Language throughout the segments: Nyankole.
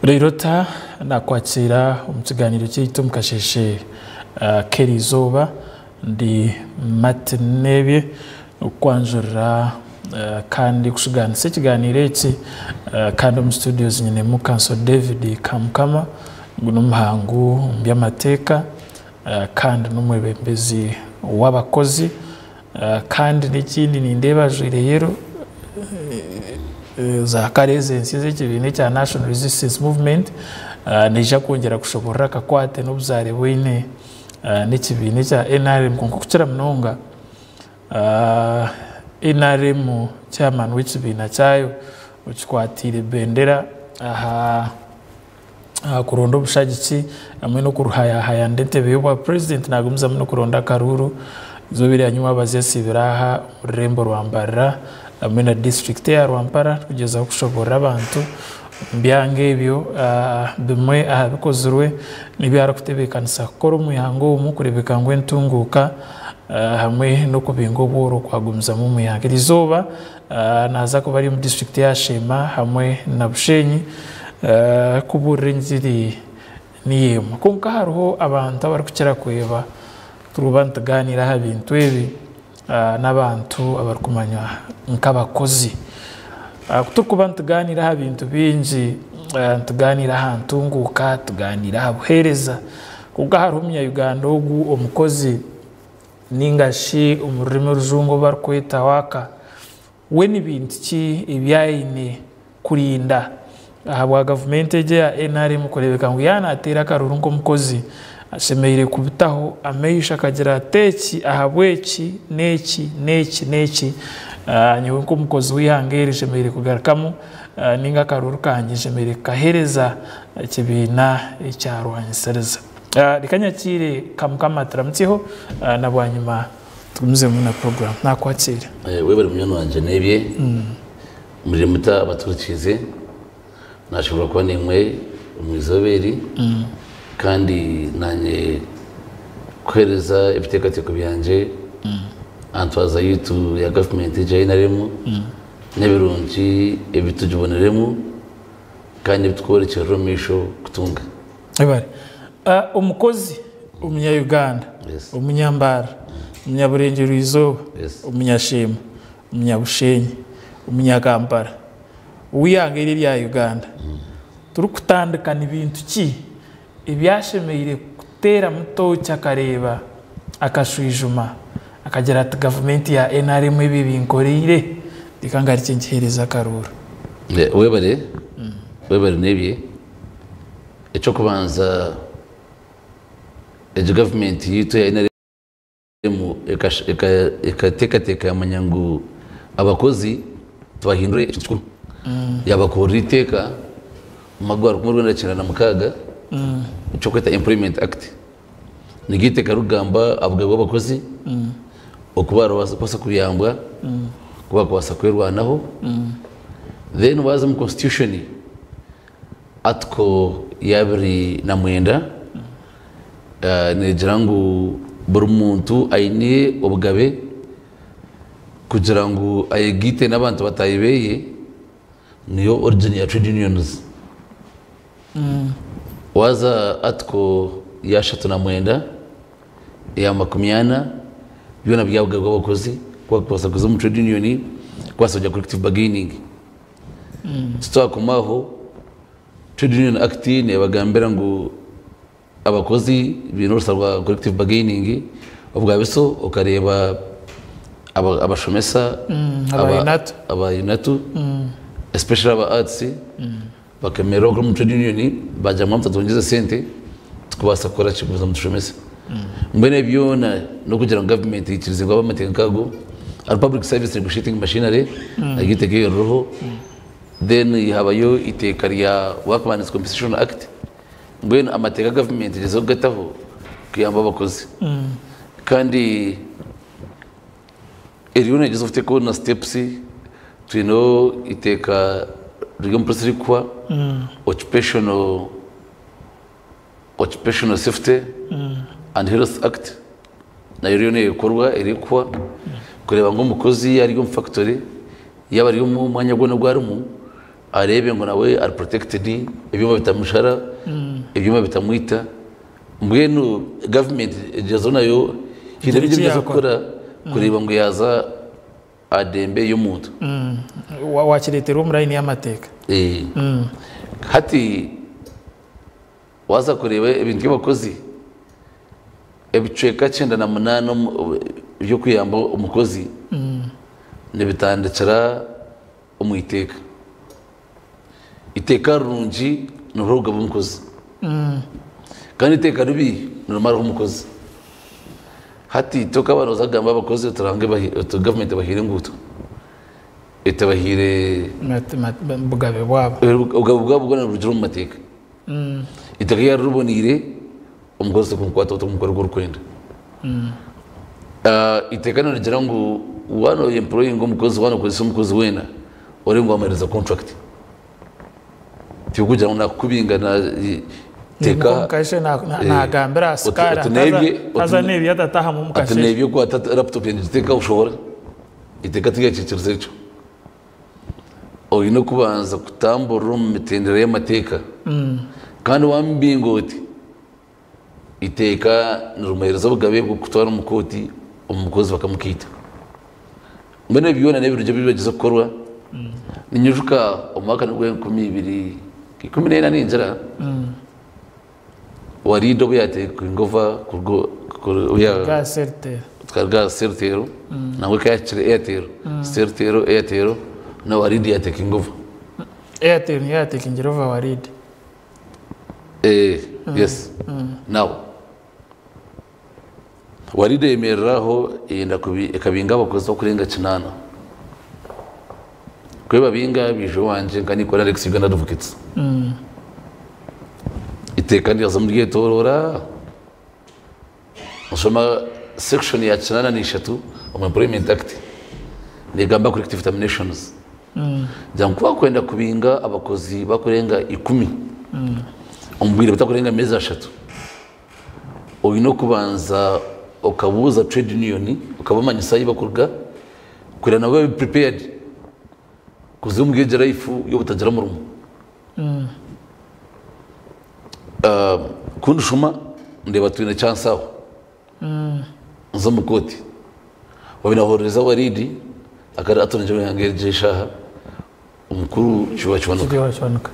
Reero naakwakiira omu kigaaniiro kyaitu omu kasheeshe k'eriizooba. Ndi Martin Nebye okukwanjurira kandi kushugaanisa ekigaaniiro eki kandi omu studios nyinemu Counsel David Kamukama, ogu n'omuhangu omu by'amateeka kandi n'omwebembezi w'abakozi. Kandi n'ekindi nindeeba ajwaire yellow za kare ezo ensya ez'ekibiina ekya National Resistance Movement. Naija kwongyera kushoborora akakwate n'obuzaare bu aine n'ekibiina ekya NRM kwonka okukira munonga NRM chairman w'ekibiina kyayo okikwatiire bendera aha aha kuronda obushagiki hamwe n'okuruhayahayanira entebe y'obwa purezidenti nagumizamu n'okuronda akaruuru. Eizooba erya nyimwabazi yasiibire aha omu rurembo rwa Mbarara hamwe na disiturikiti eya Rwampara kugyezaho kushoboorora abantu omu byanga ebyo bimwe aha bikozirwe n'ebi arikutebeekanisa kukora omu ihanga omu kureebeka ngu entunguuka hamwe n'okubinga obworo kwagumizamu omu ihanga. Eriizooba naaza kuba ari omu disiturikiti eya Sheema hamwe na Bushenyi kubuurira engiri niyo emwe. Kwonka hariho abantu abarikukira kweba turikuba nitugaaniira aha bintu ebi n'abantu abarikumanywa nk'abakozi. Ku turikuba nitugaaniira aha bintu bingi, nitugaaniira aha ntunguuka, tugaaniira aha buheereza, kwonka hariho omunya-Uganda ogu omukozi ninga shi omu rurimi orujungu obu barikweta worker, we ni bintu ki ebi aine kurinda ahabwa gavumenti egi eya NRM kureebeka ngu yaaba naateera akaruuru nk'omukozi ashemereire kubitaho amaisho akagira ati eki ahabw'eki n'eki n'eki n'eki nyowe nk'omukozi w'eihanga eri nshemereire kugarukamu ninga akaruuru kangye nshemereire kukaheereza ekibiina ekyarwanisiriza. Reka nyakiire Kamukama turamutsyeho na bwanyima tugumizemu na puroguraamu. Naakwakiira. Webare munywani wangye n'ebye muri muta abaturikiize nashobora kuba naimwe omu izooba eri kandi nanye kuheereza ebiteekateeko byangye aha ntwaza yaitu ya gavumenti egi ei nrm n'ebirungi ebi tugiboniremu kandi n'ebi turikworekyerera omu maisho kutunga. Webare. Omukozi omunya-Uganda, omunyambarara, omunyaburengyerwa-izooba, omunyasheema, omunyabushenyi, omunyakampala, ow'eihanga eri erya Uganda, turikutandika ni bintu ki ebi ashemereire kuteeramu tooki akareeba, akashwijuma, akagira ati gavumenti ya nrm ebi ebinkoreire, reka ngarukye ngiheereze akaruuru? Webare, webare n'ebye. Eky'okubanza egi gavumenti yaitu eya NRM ekateekateeka yamanya ngu abakozi tubahindure ekintu kikuru. Yabakorera eiteeka omu mwaka gwa 1996 eky'okweta Employment Act. Niryo eiteeka ririkugamba aha bugabe bw'abakozi, oku barabaasa kuyambwa, oku barabaasa kwerwanaho. Then waaza omu constitution, Article ya 29 neegira ngu buri muntu aine obugabe kugira ngu ayegaite n'abantu bataahi beye, niyo origin ya trade unions. Waaza Article ya 39, eya 40, byona biri aha bugabe bw'abakozi, kubaasa kuza omu trade union, kubaasa kugira collective bargaining. Titwakoma aho, Trade Union Act neebagambira ngu abakozi baine orusa rwa collective bargaining, obwa biso okareeba abashomesa aba UNATU especially aba arts bakemerera okuri omu trade union bagira ngu mutatwongyeza sente tikubaasa kukora ki kugumizamu nitushomesa. Mbwenu ebyo byona n'okugira ngu gavumenti eikirize ngu habe amateeka nk'ago. Hariho Public Service Negotiating Machinery naryo eiteeka eryo ririho. Then habayo eiteeka rya Workman's Compensation Act. Mbwenu amateeka gavumenti egyezaho kugataho kuyamba abakozi. Kandi eriyo neegyezaho kuteekaho na steps, twineho eiteeka riri omu process ririkuhwa, Occupational Occupational Safety and Health Act nayo eriyo neekorwa erikuhwa kureeba ngu omukozi yaaba ari omu factory, yaaba ari omu mwanya gwona ogu arimu, Areebe ngu nawe ari protected, ebyoma bitamushara, ebyoma bitamwita. Mbwenu gavumenti egyezaho nayo haine Gira ebindi eki ebi erikubaasa yaakora. kukora kureeba ngu yaaza aha dembe y'omuntu. Wakireeterwa omu layini y'amateeka. Hati waaza kureeba ebintu by'abakozi, ebicweka 98 by'okuyamba omukozi nibitandikira omu iteeka. Iteeka rirungi niriha obugabe omukozi kandi eiteeka ribi nirimaraho omukozi. Hati tokaba nooza kugamba abakozi oti Ruhanga oti gavumenti ebahaire enguuto, etabahaire Bugabe bwabo. Obugabe bwabo bwona niburugira omu mateeka. Eiteeka yaaba riboneire, omukozi tokumukwata otamukora oku orikwenda. Eiteeka nirigira ngu waaba noyemployinga omukozi, waaba nokozesa omukozi weena, orebe ngu wamuheereza contract. Tikugira ngu nakukubinga Nibwo omukashe nagambira aha sikaari haza nebyo atatahamu omukashe. Ati nebyo kwata laptop yangye ogiteeke aho oshohore. Eiteeka tiryakikiriza ekyo. Oine kubanza kutamburira omu mitendera y'amateeka. Kandi wamubinga oti, eiteeka nirimuheereza obugabe bw'okutwara omu kooti omukozi bakamukiita. Mbwenu ebi byona n'ebirungi ebibagyeza kukorwa. Ninyijuka omu mwaka gw'enkumiibiri ikumi n'ena ningira, Warida obu yatekinga over kuruga Bwa Celtel. Twarga Celtel, nangwa ekaba yakira Airtel, Celtel, Airtel na Warida yatekinga over. Airtel niyo yatekingire over Warida. Eh, yes. Now Warida eyemereraho eyenda ekabinga abakozi bakurenga 8. Kwe babinga bije wanje nka nikora Alex Uganda Advocates. Iteeka ryaza muri ryetorora nshoma section ya 83 omu Employment Act negamba collective terminations. Ngira ngu kuba kwenda kubinga abakozi bakurenga 10 omu bwire butakurenga amezi 3, oine okubanza okabuuza trade union, okabamanyisa ahi bakuruga kugira nabo babe prepared kuza omu egi life y'obutagira murimo. Ku ndishoma ndeeba twine chance aho nza omu kooti wabinahorereza Waridi akari attorney general yange eryo eshaaha omukuru Kiwa Kiwanuka. Kiwa Kiwanuka.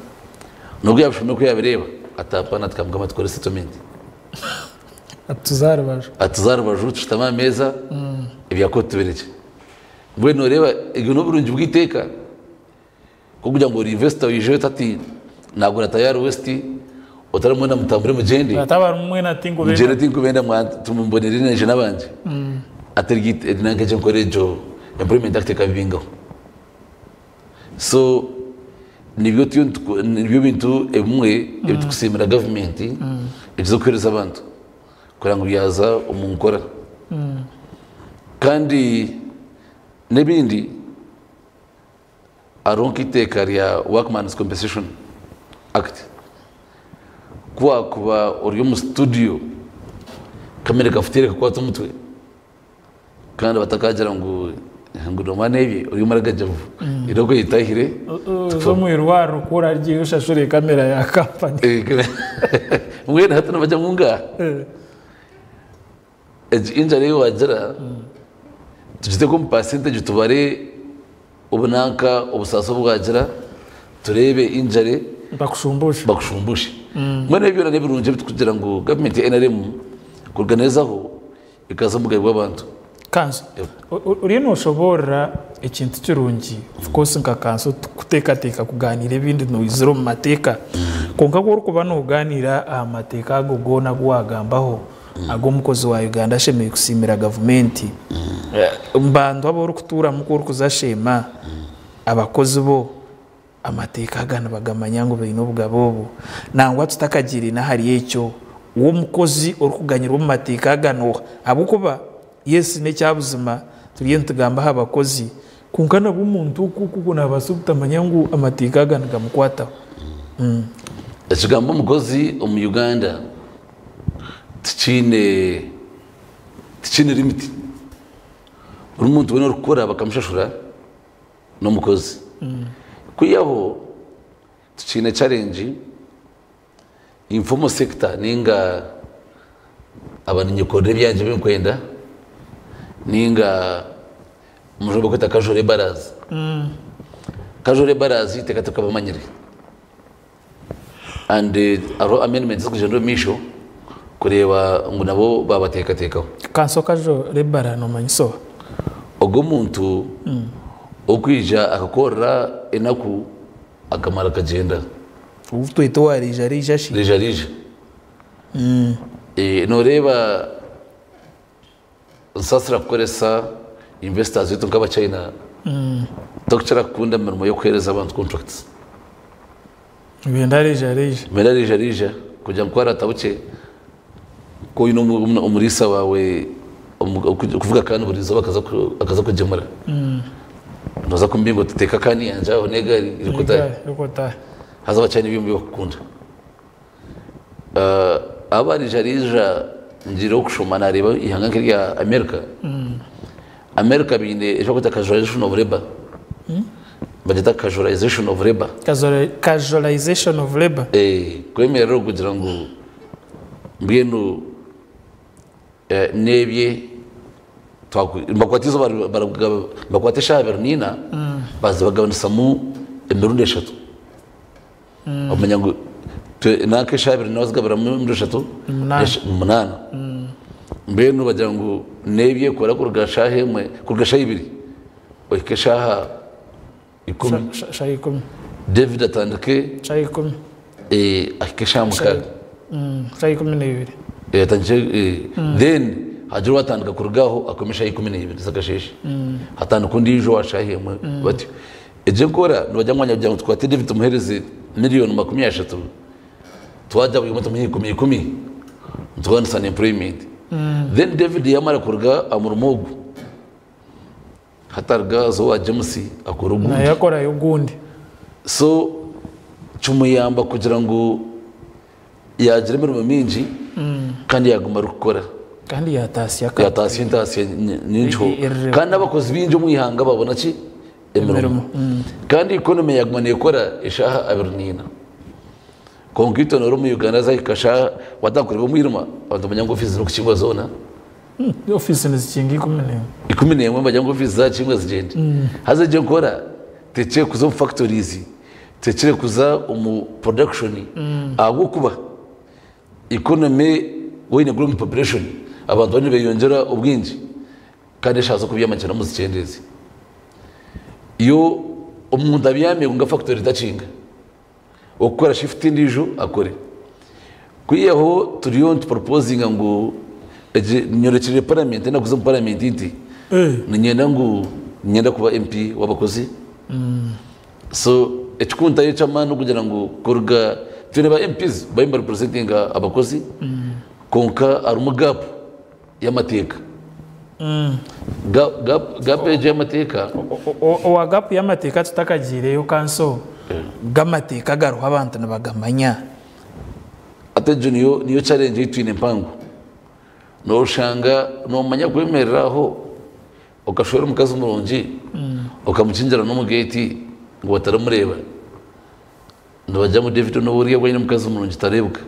Nubwo yabishomire ku yabireeba atapana tukamugamba tukore settlement. Atuza aha rubaju. Atuza aha rubaju tushutame aha meeza ebya kooti tubirekye. Mbwenu noreeba ebyo n'oburungi bw'eiteeka kugira ngu ori investor oije ati nagura tayari west otari mwena mutambure mugyende. Ataba mwena tinkubenda. Mugyende tinkubenda tumumbonere naije n'abandi. Ati nange egyo nkora egyo Employment Act ekabibingaho. So nibyo bintu ebimwe ebitukusiimira gavumenti ekiza okuheereza abantu kugira ngu byaza omu nkora. Kandi n'ebindi hariho nk'iteeka rya Workman's Compensation Act. Ku wakuba ori omu studio kamera ekakuteera ekakwata omutwe kandi batakagira ngu nomwana ebye ori omaragajavu era kweyitahire. Zo mu irwariro kura ryiyo ushashure kamera ya kampani. Mbwenu hati nibajya mu ngaha egi injury eyi wagira tugiteke omu percentage, tubare obunanka obusaasi obu bwagira, turebe injury. Bakushumbusha. Bakushumbushe. Mbwenu ebyo byona n'ebirungi ebitukugira ngu gavumenti ya NRM kuruganezaho ekaza omugabe bw'abantu. Kanso oriyo noshoborera ekintu kirungi. Of course nka kanso tukuteekateeka kuganiira ebindi noizira omu mateeka, kwonka ku orikuba noganiira aha mateeka ago goona agu wagambaho ag'omukozi wa Uganda ashemereire kusiimira gavumenti, omu bantu abu orikuturamu, ku orikuza sheema abakozi bo amateeka aga nibagamanya ngu baine obugabe obu? Nangwa tutakagiire n'ahari ekyo, w'omukozi orikuganyirwa omu mateeka aga nooha? Ahabw'okuba yes, n'ekyabuzima turiyo nitugamba aha bakozi, kwonka nabwo omuntu oku nabaasa obutamanya ngu amateeka aga nigamukwataho. Ekigambo omukozi omu Uganda tikiine limit. Buri muntu weena orikukora bakamushashura n'omukozi. Kwihaho Tukiine challenge informal sector ninga aba ninyekorera ebyangye ebinkwenda ninga omujungu bakweta casual labourers. Casual labourers eiteka tukabamanyire and hariho amendments ezikugyenda omu maisho kureeba ngu nabo babateekateekaho. Kanso casual labourer nomanyisa oha? Ogwo omuntu orikwija akakorera enaku akamara akagyenda. Ou tweta owa riija riija shi? Riija riija. Noreeba nsaasira kukoresa investors baitu nk'abachina tokukira kukunda emirimo y'okuheereza abantu contracts. Nibenda riija riija. Nibenda riija riija kugira ngu ku aratabukye ku oine omuriisa waawe kuvuga kaani buri izooba akaza kugyemura nooza kumubinga oti teeka kaani yangye aho n'egaari erikutaha. Haza abachina ebyo nibyo barikukunda. Aba riija riija ngiire okushoma nareeba eihanga nk'erya America, America baine eki barikweta casualization of labour, bagyeta casualization of labour. Casualization of labour? Kwemerera okugira ngu mbwenu n'ebye nibakwata eizooba nibakwata eshaaha abiri naina bazibagaanisamu emirundi eshatu. Omanya ngu nanka eshaaha ibiri nozigaburamu emirundi eshatu munaana. Mbwenu bagira ngu n'ebye kora kuruga shaaha emwe kuruga shaaha ibiri ohike eshaaha ikumi. Shaaha ikumi. David atandike Shaaha ikumi. ahike eshaaha mukaaga. Shaaha 12. Atandikye then hagire owatandika kuruga aho akome eshaaha 12 z'akasheeshe. Hatandika ondiijo aha shaaha emwe batyo. Egyo enkora nibagira ngu kugira ngu tukwate David tumuheereze miriyoni 30, twagya buri omwe tumuhe ikumi ikumi, nitubanisa unemployment. Then David yamara kuruga aha murimo ogu, hataruga haza owa James akore ogundi. Nawe akorayo ogundi. So kimuyamba kugira ngu yaagira emirimo mingi kandi yaaguma arikukora. Kandi yataasya aka. Yataasya entaasya nyingiho. Kandi n'abakozi baingi omu ihanga babona ki? Emirimo. Kandi economy yaguma neekora eshaaha abiri naina. Kwonka itwe noora omu Uganda zahika shaaha watandika kureeba omwirima abantu bamanya ngu ofiisi zirikukingwa zoona. Ofiisi nizikinga 11. 11 nibagira ngu ofiisi zakingwa zigyende. Haza egyo enkora tekire kuza omu factories, tekire kuza omu production ahabw'okuba economy waine growing population abantu bariyo nibeyongyera obwingi kandi eshaaha z'okubyama nikyo muzikyendeeze. Yo omuntu abyame kwonka factory etakinga, okukora shift endiijo akore. Kwihaho turiyo nituproposinga ngu egi nyorekire parliament nakuza omu parliament nti niinyenda ngu niinyenda kuba MP w'abakozi. So ekikuntayo eky'amaani n'okugira ngu kuruga twine ba MPs bariyo nibarepresentinga abakozi kwonka harimu gap y'amateeka. Gap egyo y'amateeka. Owa gap y'amateeka tutakagiireyo kanso g'amateeka agariho abantu nibagamanya. Hati egyo niyo niyo challenge ei twine mpango. Noshanga nomanya kwemerera aho okashwera omukazi murungi okamukingira n'omu gate ngu bataramureeba. Nibagira ngu David n'obu ori aine omukazi murungi tareebwa.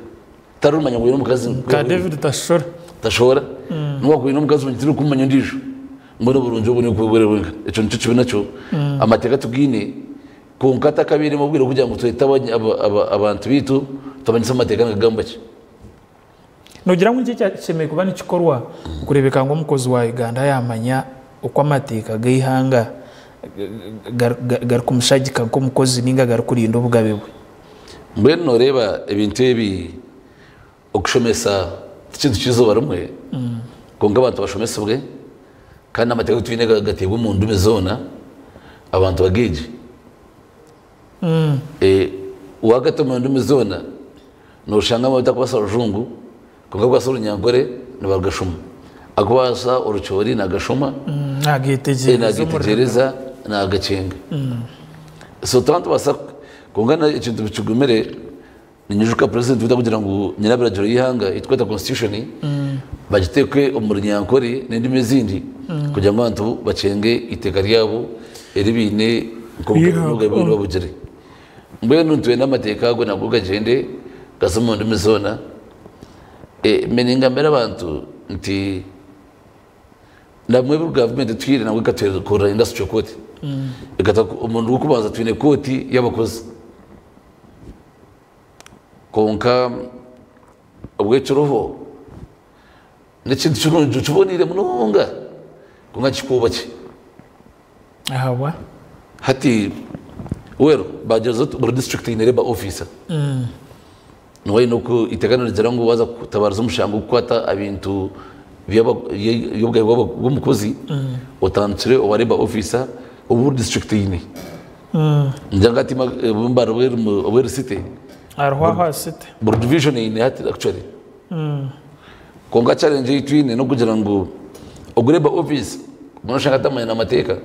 Tarimanya ngu aine omukazi. Nka David tashoora. Tashoora. N'obu wakuba oine omukazi murungi tirikumanya ondiijo. Mbwenu oburungi obwo nibwo buri bwinka. Ekyo nikyo kibi nakyo. Amateeka tugaine kwonka hatakabairemu obwire kugira ngu twete abantu baitu tubamanyise amateeka nigagamba ki. Noogira ngu niki ekishemereire kuba nikikorwa kureebeka ngu omukozi wa Uganda yaamanya oku amateeka g'eihanga garikumushagika nk'omukozi nainga garikurinda obugabe bwe? Mbwenu nooreeba ebintu ebi okushomesa ti kintu ky'eizooba rimwe kwonka abantu bashomesibwe kandi n'amateeka agu twine gateebwe omu ndimi zoona abantu bageegye. Waagata omu ndimi zoona Noshanga abamwe batakubaasa Rujungu kwonka barikubaasa Orunyankore nibarugashoma. Arikubaasa Oruchori nagashoma, nagetegyereza, nagakyenga. So twaba nitubaasa kwonka ekintu kigumire ninyijuka president waitu arikugira ngu nyine ebiragiro by'eihanga ebiturikweta constitution bagiteeke omu Runyankore n'endimi ezindi kugira ngu abantu bakyenge eiteeka ryabo eri baine nk'obugabe babugire. Mbwenu nitwenda amateeka ago nago gagyende gaze omu ndimi zoona. Ningambira abantu nti namwe gavumenti etwire nabwo ekatukorera industrial court. Omurundi gw'okubanza twine kooti y'abakozi. Kwonka obwekiriho n'ekintu kirungi kiboneire munonga kwonka kikuuba kye. Ahabwa? Hati well bagyeza oti buri district eine labour officer. Niwe aine oku eiteeka nirigira ngu waaza kutabariza omushango ogurikukwata aha bintu by'obugabe bw'omukozi otandikire owa labour officer obu buri district eine. Ningira nka hati Mbale obu eri city. Hariho aho aha city. Buri division eine hati actually. Kwonka challenge ei twine n'okugira ngu ogu labour office mbwenu oshanga atamanya n'amateeka.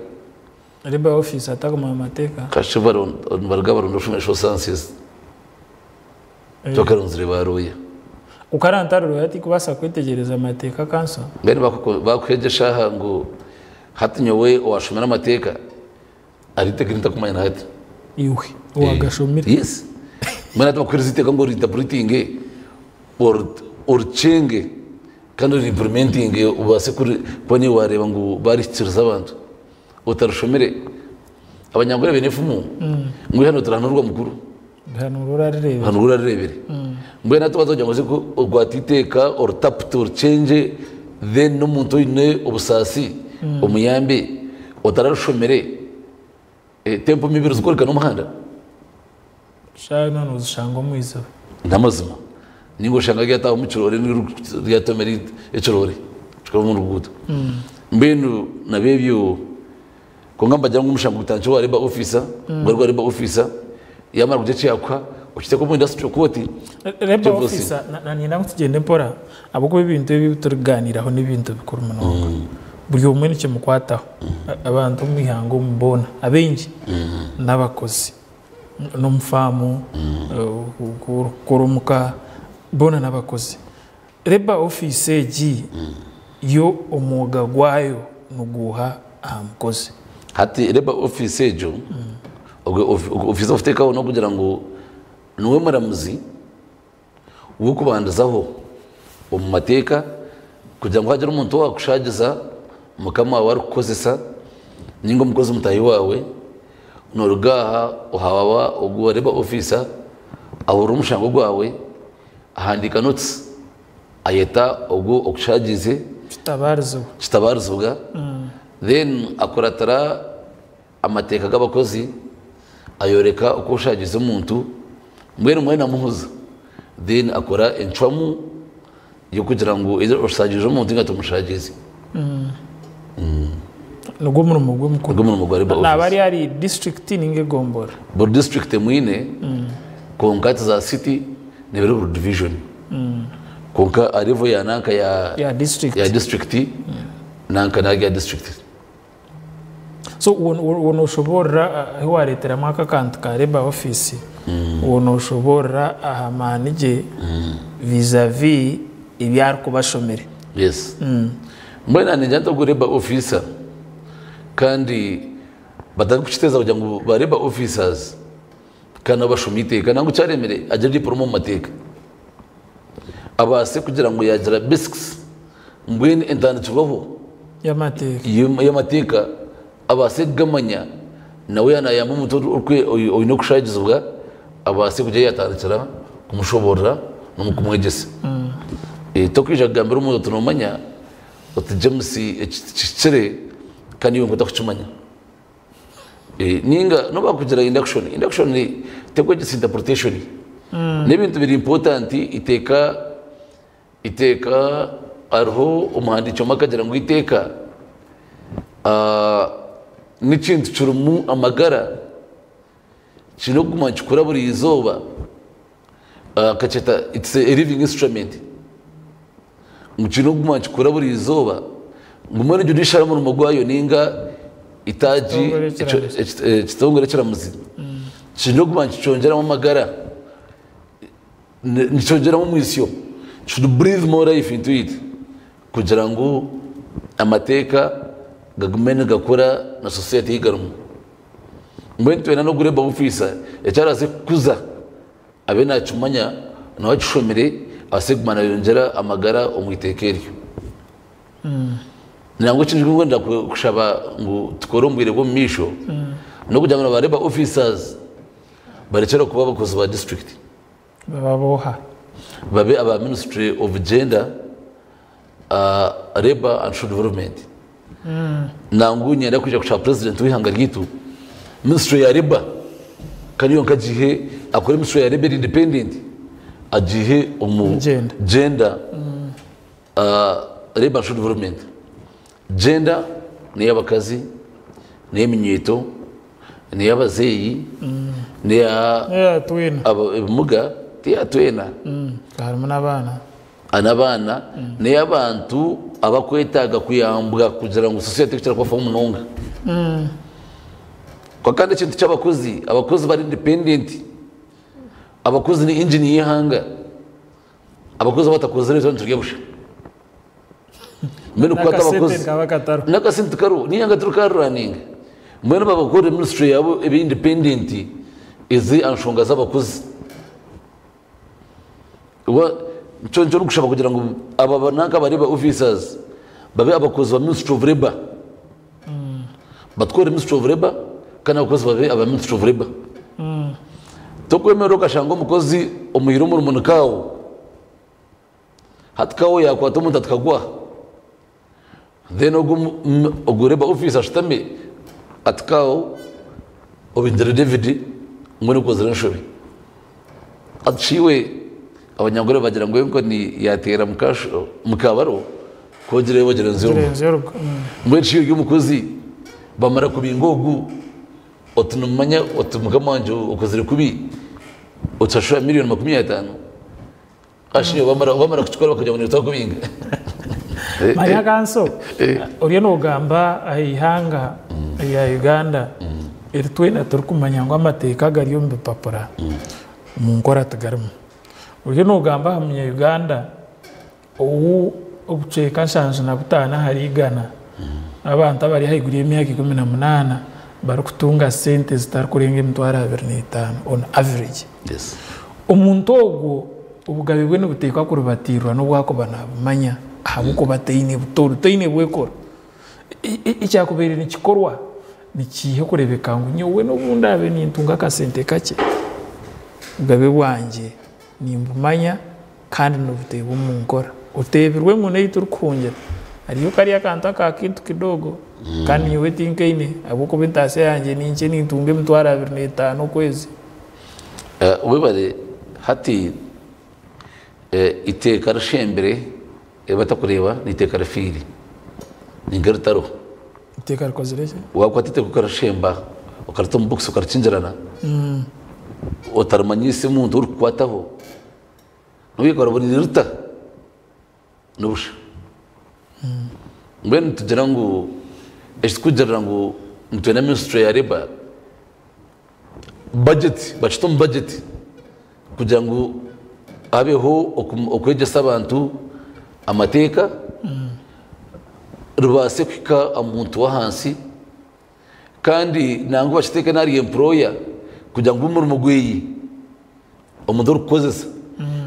Labour office atakumanya amateeka. Kasha nibaruga baronda oshomire social sciences tibakarunzire ba lawyer. Ku arantari lawyer tikubaasa kwetegyereza amateeka counsel. Mbwenu bakuha egyo eshaaha ngu hati nyowe owashomire amateeka hariho eiteeka eri ntakumanya na hati. Iwe owagashomire. Yes. Mbwenu hati bakuhereza eiteeka ngu ori interpretinge, orikyenge kandi ori implementinge obaase kuba niiwe wareeba ngu barihikiriza abantu. Otarishomire. Abanyankore baine efumu ngu eihano tirihanurwa mukuru. Rihanurwa orarireebire. Rihanurwa orarireebire. Mbwenu hati waaza kugira ngu oze okwate eiteeka oritapute orikyengye then n'omuntu oine obusaasi omuyambe otararishomire, tempumi ibiri zikworeka n'omuhanda. Shaaha yoona noozishanga omu iziba. N'amazima. Ninga oshanga ryataaha omu kiroore ryatomera ekiroore kikaba omu ruguuto. Mbwenu nabyo ebyo kwonka nibagira ngu omushango gutandikire owa labour officer, gwari gwa labour officer yamara kugira eki yaakuha okiteeka omu industrial court. Labour officer niinyenda ngu tugyende mpora ahabw'okuba ebintu ebi turikugaaniiraho n'ebintu bikuru munonga. Buri omwe nikimukwataho. Abantu omu ihanga omu boona abaingi n'abakozi. N'omu faamu, orikukora omuka, boona n'abakozi. Labour office egi yo omwoga gwayo niguuha aha mukozi? Hati Labour office egyo, ogwo officer okuteekaho n'okugira ngu niwe muramuzi w'okubandizaho omu mateeka kugira ngu hagira omuntu owaakushaagiza mukama waawe arikukukozesa ninga omukozi mutaahi waawe, nooruga aha ohaaba ogu owa labour officer ahurira omushango gwawe, ahandiika notes ayeta ogu okushaagiize. Kitabaarizibwa. Kitabaarizibwa then akuratira amateeka g'abakozi ayoreka oku oshaagize omuntu mbwenu mwena muhuza then akora encwamu y'okugira ngu either oshaagize omuntu ninga tomushaagize. Nigwo murimo gwe mukuru. Nigwo murimo gwa labour Naaba office. ari ahari disiturikiti ninga egombolola? Buri disiturikiti emwine kwonka hati za city nibiri buri division kwonka aha level ya nanka ya Ya disiturikiti. ya disiturikiti nanka naaga ya disiturikiti. So wo noshoboorora ahu wareeteramu aka akantu ka labour office, wo noshoboorora aha maani gye vis-a-vis ebi arikuba ashomire. Yes. Mbwenu naanye ningira nti ogu labour officer kandi batarikukiteeza kugira ngu ba labour officers kandi nabo bashome eiteeka nangwa ekyaremire agire diploma omu mateeka abaase kugira ngu yaagira basics mbwenu entandikirwaho Y'amateeka. y'amateeka abaase kugamanya nawe yaaba naayamba omuntu oine okushaagizibwa abaase kugira yaatandikira kumushoboorora n'omu kumwegyesa. Tokwija kugambira omuntu oti noomanya oti James eki tikihikire kandi iwe otakukimanya. Ninga nobu bakugira induction, induction tekwegyesa interpretation. N'ebintu biri important iteeka iteeka hariho omuhandiiki omwe akagira ngu iteeka n'ekintu kirimu amagara kiine kuguma nikikura buri izooba akakyeta it's a living instrument ngu kiine kuguma nikikura buri izooba ngu mbwenu judiciary omurimo gwayo ninga itaagi ekitongore ekiramuzi kiine kuguma nikikyongyeramu amagara nikyongyeramu omwisyo should breathe more life into it kugira ngu amateeka gagume nigakura na society ei garimu. Mbwenu twena n'ogu labour officer eki araze kukuza abe nakimanya nawe akishomire abaase kuguma nayongyera amagara omu iteeka eryo. Nangwa ekindi ekindikwenda kushaba ngu tukore omu bwire bw'omu maisho n'okugira ngu na ba labour officers barekyere kuba abakozi ba district. Babe ab'oha? Babe aba ministry of gender, labour and social development. Nangwa niinyenda kwija kushaba president w'eihanga ryaitu ministry ya labour ka niyo nkagihe akore ministry ya labour eri independent agihe omu Gender. gender labour and social development. Gender n'ey'abakazi, n'ey'eminyeeto, n'ey'abazeeyi, n'eya N'eya twena. ebimuga, tiya twena. Harimu n'abaana. N'abaana, n'ey'abantu abakwetaaga kuyambwa kugira ngu society ekukira kubafaho munonga. Kwonka kandi ekintu ky'abakozi, abakozi bari independent. Abakozi ni engine y'eihanga. Abakozi batakozire twena niturya busha. Mbwenu kukwata N'akasente abakozi. kaba katariho. N'akasente kariho, n'eihanga tirikarirunninga. Mbwenu babakorere ministry yaabo ebe independent eze aha nshonga z'abakozi. Nikyo nikyo ndikushaba kugira ngu aba bananka aba labour officers babe abakozi ba ministry of labour. Batware ministry of labour kandi abakozi babe aba ministry of labour. Tokwemerera okashanga omukozi omuhire omurimo ni kaawo. Hati kaawo yakwata omuntu atikagwa. Then ogu ogu labour officer ashutame ati kaawo obingire David mbwenu okozire enshobi. Ati iwe abanyangore bagira ngu enkoni yateera mukabaro kwogira bagira nzu Gira enzu y'orugo. Mbwenu shi ori omukozi bamara kubinga ogu oti nimumanya oti mukama wangye okozire kubi otashashura 50,000,000 ashi bamara bamara kukikora bakagira ngu niiwe twakubinga. Manya kanso oriyo nogamba aha ihanga rya Uganda eri twena turikumanya ngu amateeka agari omu bipapura omu nkora tigarimu. Oriyo nogamba aha munya Uganda ou obucweka 75 ahari igana abantu abari ahaiguru y'emyaka 18 barikutunga sente zitarikurenga 25,000 on average. Omuntu ogwo obugabe bwe nibuteekwa kuribatiirwa n'obu akuba nabumanya ahabw'okuba taine butooro, taine bwekoro. Ekyakubaire nikikorwa nikiiha okureebeka ngu nyowe n'obu ndaabe nintunga akasente kakye, obugabe bwangye nimbumanya kandi nibuteebwa omu nkora. Oteebirwe ngu n'ei turikuhungira hariyo kariya akantu aka kintu kidogo kandi nyowe tinkaine ahabw'okuba entaasya yangye ni nkye nintunga 25,000 okwezi. Webare hati iteeka rishembire eri batakureeba n'eiteeka rifiire ni nk'eritariho. Iteeka rikozire ki? Wakwata iteeka okarishemba okarita omu bokisi okarikingirana otarimanyise muntu orikukwataho nobu orabona nirita n'obusha. Mbwenu nitugira ngu ekitukugirira ngu nitwenda ministry ya labour budget bakite omu budget kugira ngu habeho okwegyesa abantu amateeka ribaase kuhika aha muntu w'ahansi kandi nangwa bakiteeke n'ahari employer kugira ngu omurimo gweye omuntu orikukukozesa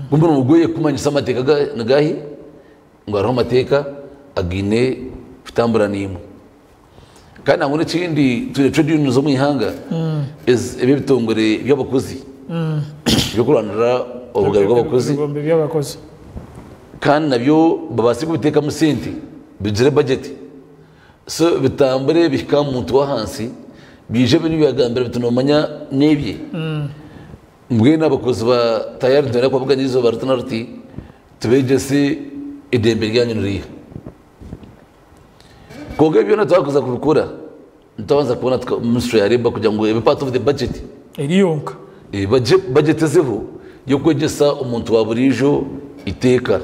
ngu omurimo gweye kumanyisa amateeka nigahi ngu hariho amateeka againe kutambura naimwe. Kandi nangwa n'ekindi twine trade unions omu ihanga ebi ebitongore by'abakozi by'okurwanirira obugabe bw'abakozi. Ebigombe by'abakozi. Kandi nabyo babaase kubiteekamu sente bigire budget so bitambure bihike aha muntu w'ahansi biije binu byagambira biti noomanya n'ebye. Mbwenu abakozi ba tayari nitwenda kubabugana eizooba riti na riti tubeegyese eidembe ryanyu niriiha. Kwonka ebi byona twakuza kubikora nitwabanza kubona ministry ya labour kugira ngu ebe part of the budget. Eri yonka. Budget ezeho y'okwegyesa omuntu wa buriijo iteeka.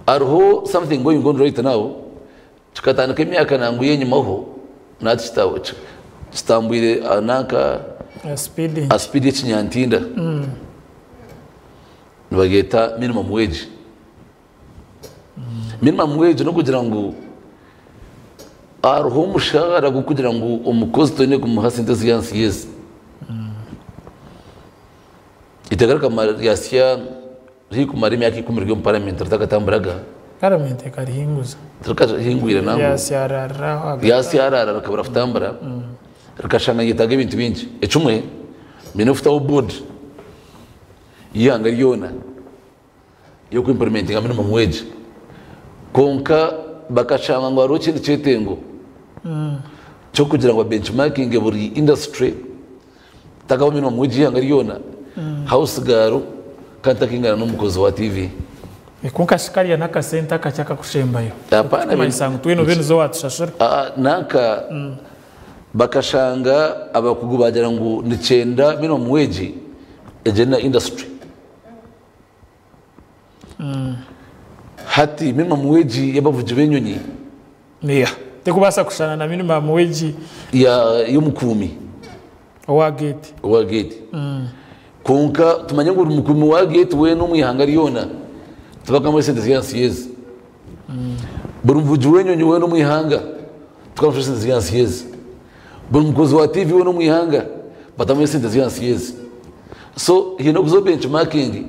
Hariho something going on right now kikatandika emyaka nangwa ey'enyimaho nati kitambwire nanka Speed. aha speed y'ekinyantinda. Nibagyeta minimum wage. Minimum wage n'okugira ngu Hariho omushahara gw'okugira ngu omukozi toine kumuha sente eziri ahansi y'ezi. Eiteeka rikamara ryasya haihi kumara emyaka ikumi riri omu paramenti ritakatamburaga. Paramenti ekarihinguza. Tirikahingwire nangwa. Ryasyararira aho ahagati. Ryasyarara rikabura kutambura, rikashanga niryetaaga ebintu bingi. Ekimwe, baine kutaho board y'eihanga ryona. y'oku implementinga minimum wage kwonka bakashanga ngu hariho ekindi kyetengo ky'okugira ngu ba benchmarkinge buri industry takabaho minimum wage y'eihanga ryona house girl kandi takingana n'omukozi wa TV. Kwonka shi kariya n'akasente akakye akakushembayo Hapana, Ekirikumanyisa ngu twena obe nizo watushashura. Aa, nanka bakashanga abakugu bagira ngu nikyenda minimum wage egyende na industry. Hati minimum wage y'abavugi b'enyonyi. Yeah. Tekubaasa kushushana na minimum wage. Ya y'omukuumi. Owa gate. Owa gate. Kwonka tumanye ngu buri mukuumi wa gate weena omu ihanga ryona tibakamuha esente ziri ahansi y'ezi. Buri muvugi w'enyonyi weena omu ihanga tibakamuha esente ziri ahansi y'ezi. Buri mukozi wa TV weena omu ihanga batamuha esente ziri ahansi y'ezi. So haine okuza benchmarking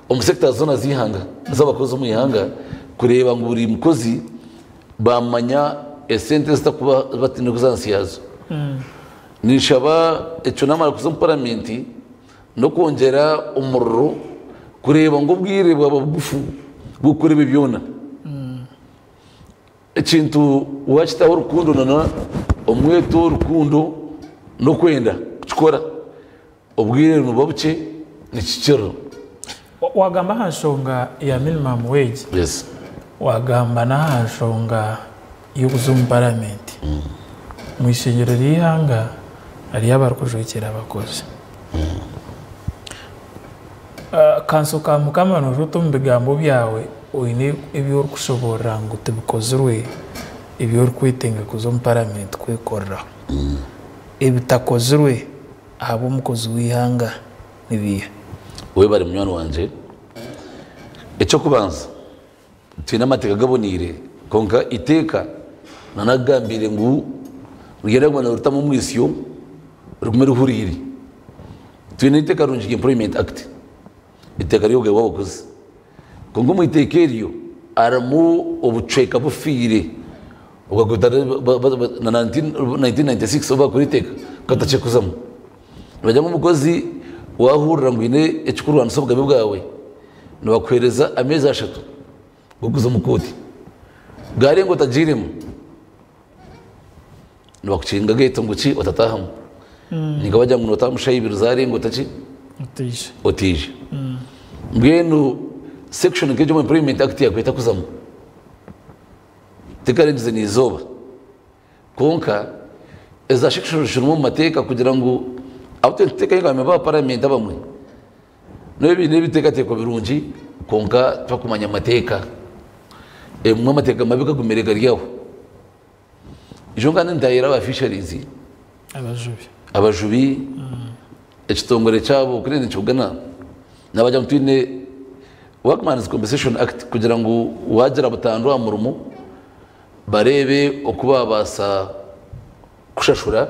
omu sectors zoona z'eihanga z'abakozi omu ihanga kureeba ngu buri mukozi bamanya esente ezitakuba bataine kuza ahansi yaazo. Ninshaba ekyo namara kuza omu paramenti n'okwongyera omuriro kureeba ngu obwire bwaba bugufu bw'okukora ebyo byona. Ekintu wakitaho rukundo na omweto, rukundo n'okwenda kukikora, obwire nibuba bukye nikikirira. Wagamba aha nshonga ya minimum wage, Yes. wagamba n'aha nshonga y'okuza omu paramenti. Omu ishengyero ry'eihanga hariyo abarikujwekyera abakozi. Kanso ka Mukama noija ota omu bigambo byawe oine ebi orikushoboorora ngu tibikozirwe ebi orikwetenga kuza omu paramenti kwekoreraho. Ebitakozirwe ahabw'omukozi w'eihanga nibiiha? Webare munywani wangye. Eky'okubanza twine amateeka gaboneire kwonka eiteeka nanakugambiire ngu niryenda kuguma nibaritamu omwisyo rigume rihuriire. Twine eiteeka rirungi rya Employment Act, eiteeka ry'obugabe bw'abakozi. Kwonka omu iteeka eryo harimu obucweka bufiire na 1996 obu baakora eiteeka bukatakyekuzamu. Nibagira ngu omukozi waahurira ngu haine ekirikurwanisa obugabe bwawe, nibakuheereza ameezi ashatu g'okuza omu kooti. Bwarenga otagiiremu, Nibakukinga geeti ngu ki otataahamu. Ninka bagira ngu nootaaha omu shaaha ibiri zaarenga otaki? Otaija. Otaija. Mbwenu section nk'egyo omu Employment Act yakwiire etakuzamu. Tekarengize n'eizooba. Kwonka eza section zirimu omu mateeka kugira ngu abu twena nituteekayo nka ba member ba parliament abamwe, N'obu baine ebiteekateeko birungi, kwonka tibakumanya mateeka. Ebimwe amateeka mabi gagumire gari aho. Ijo kandi nitahira aba fisheries, Abajubi. abajubi, ekitongore kyabo kuri nikibugana nabagira ngu twine Workman's Compensation Act kugira ngu wagira butandu aha murimo bareebe oku babaasa kushashura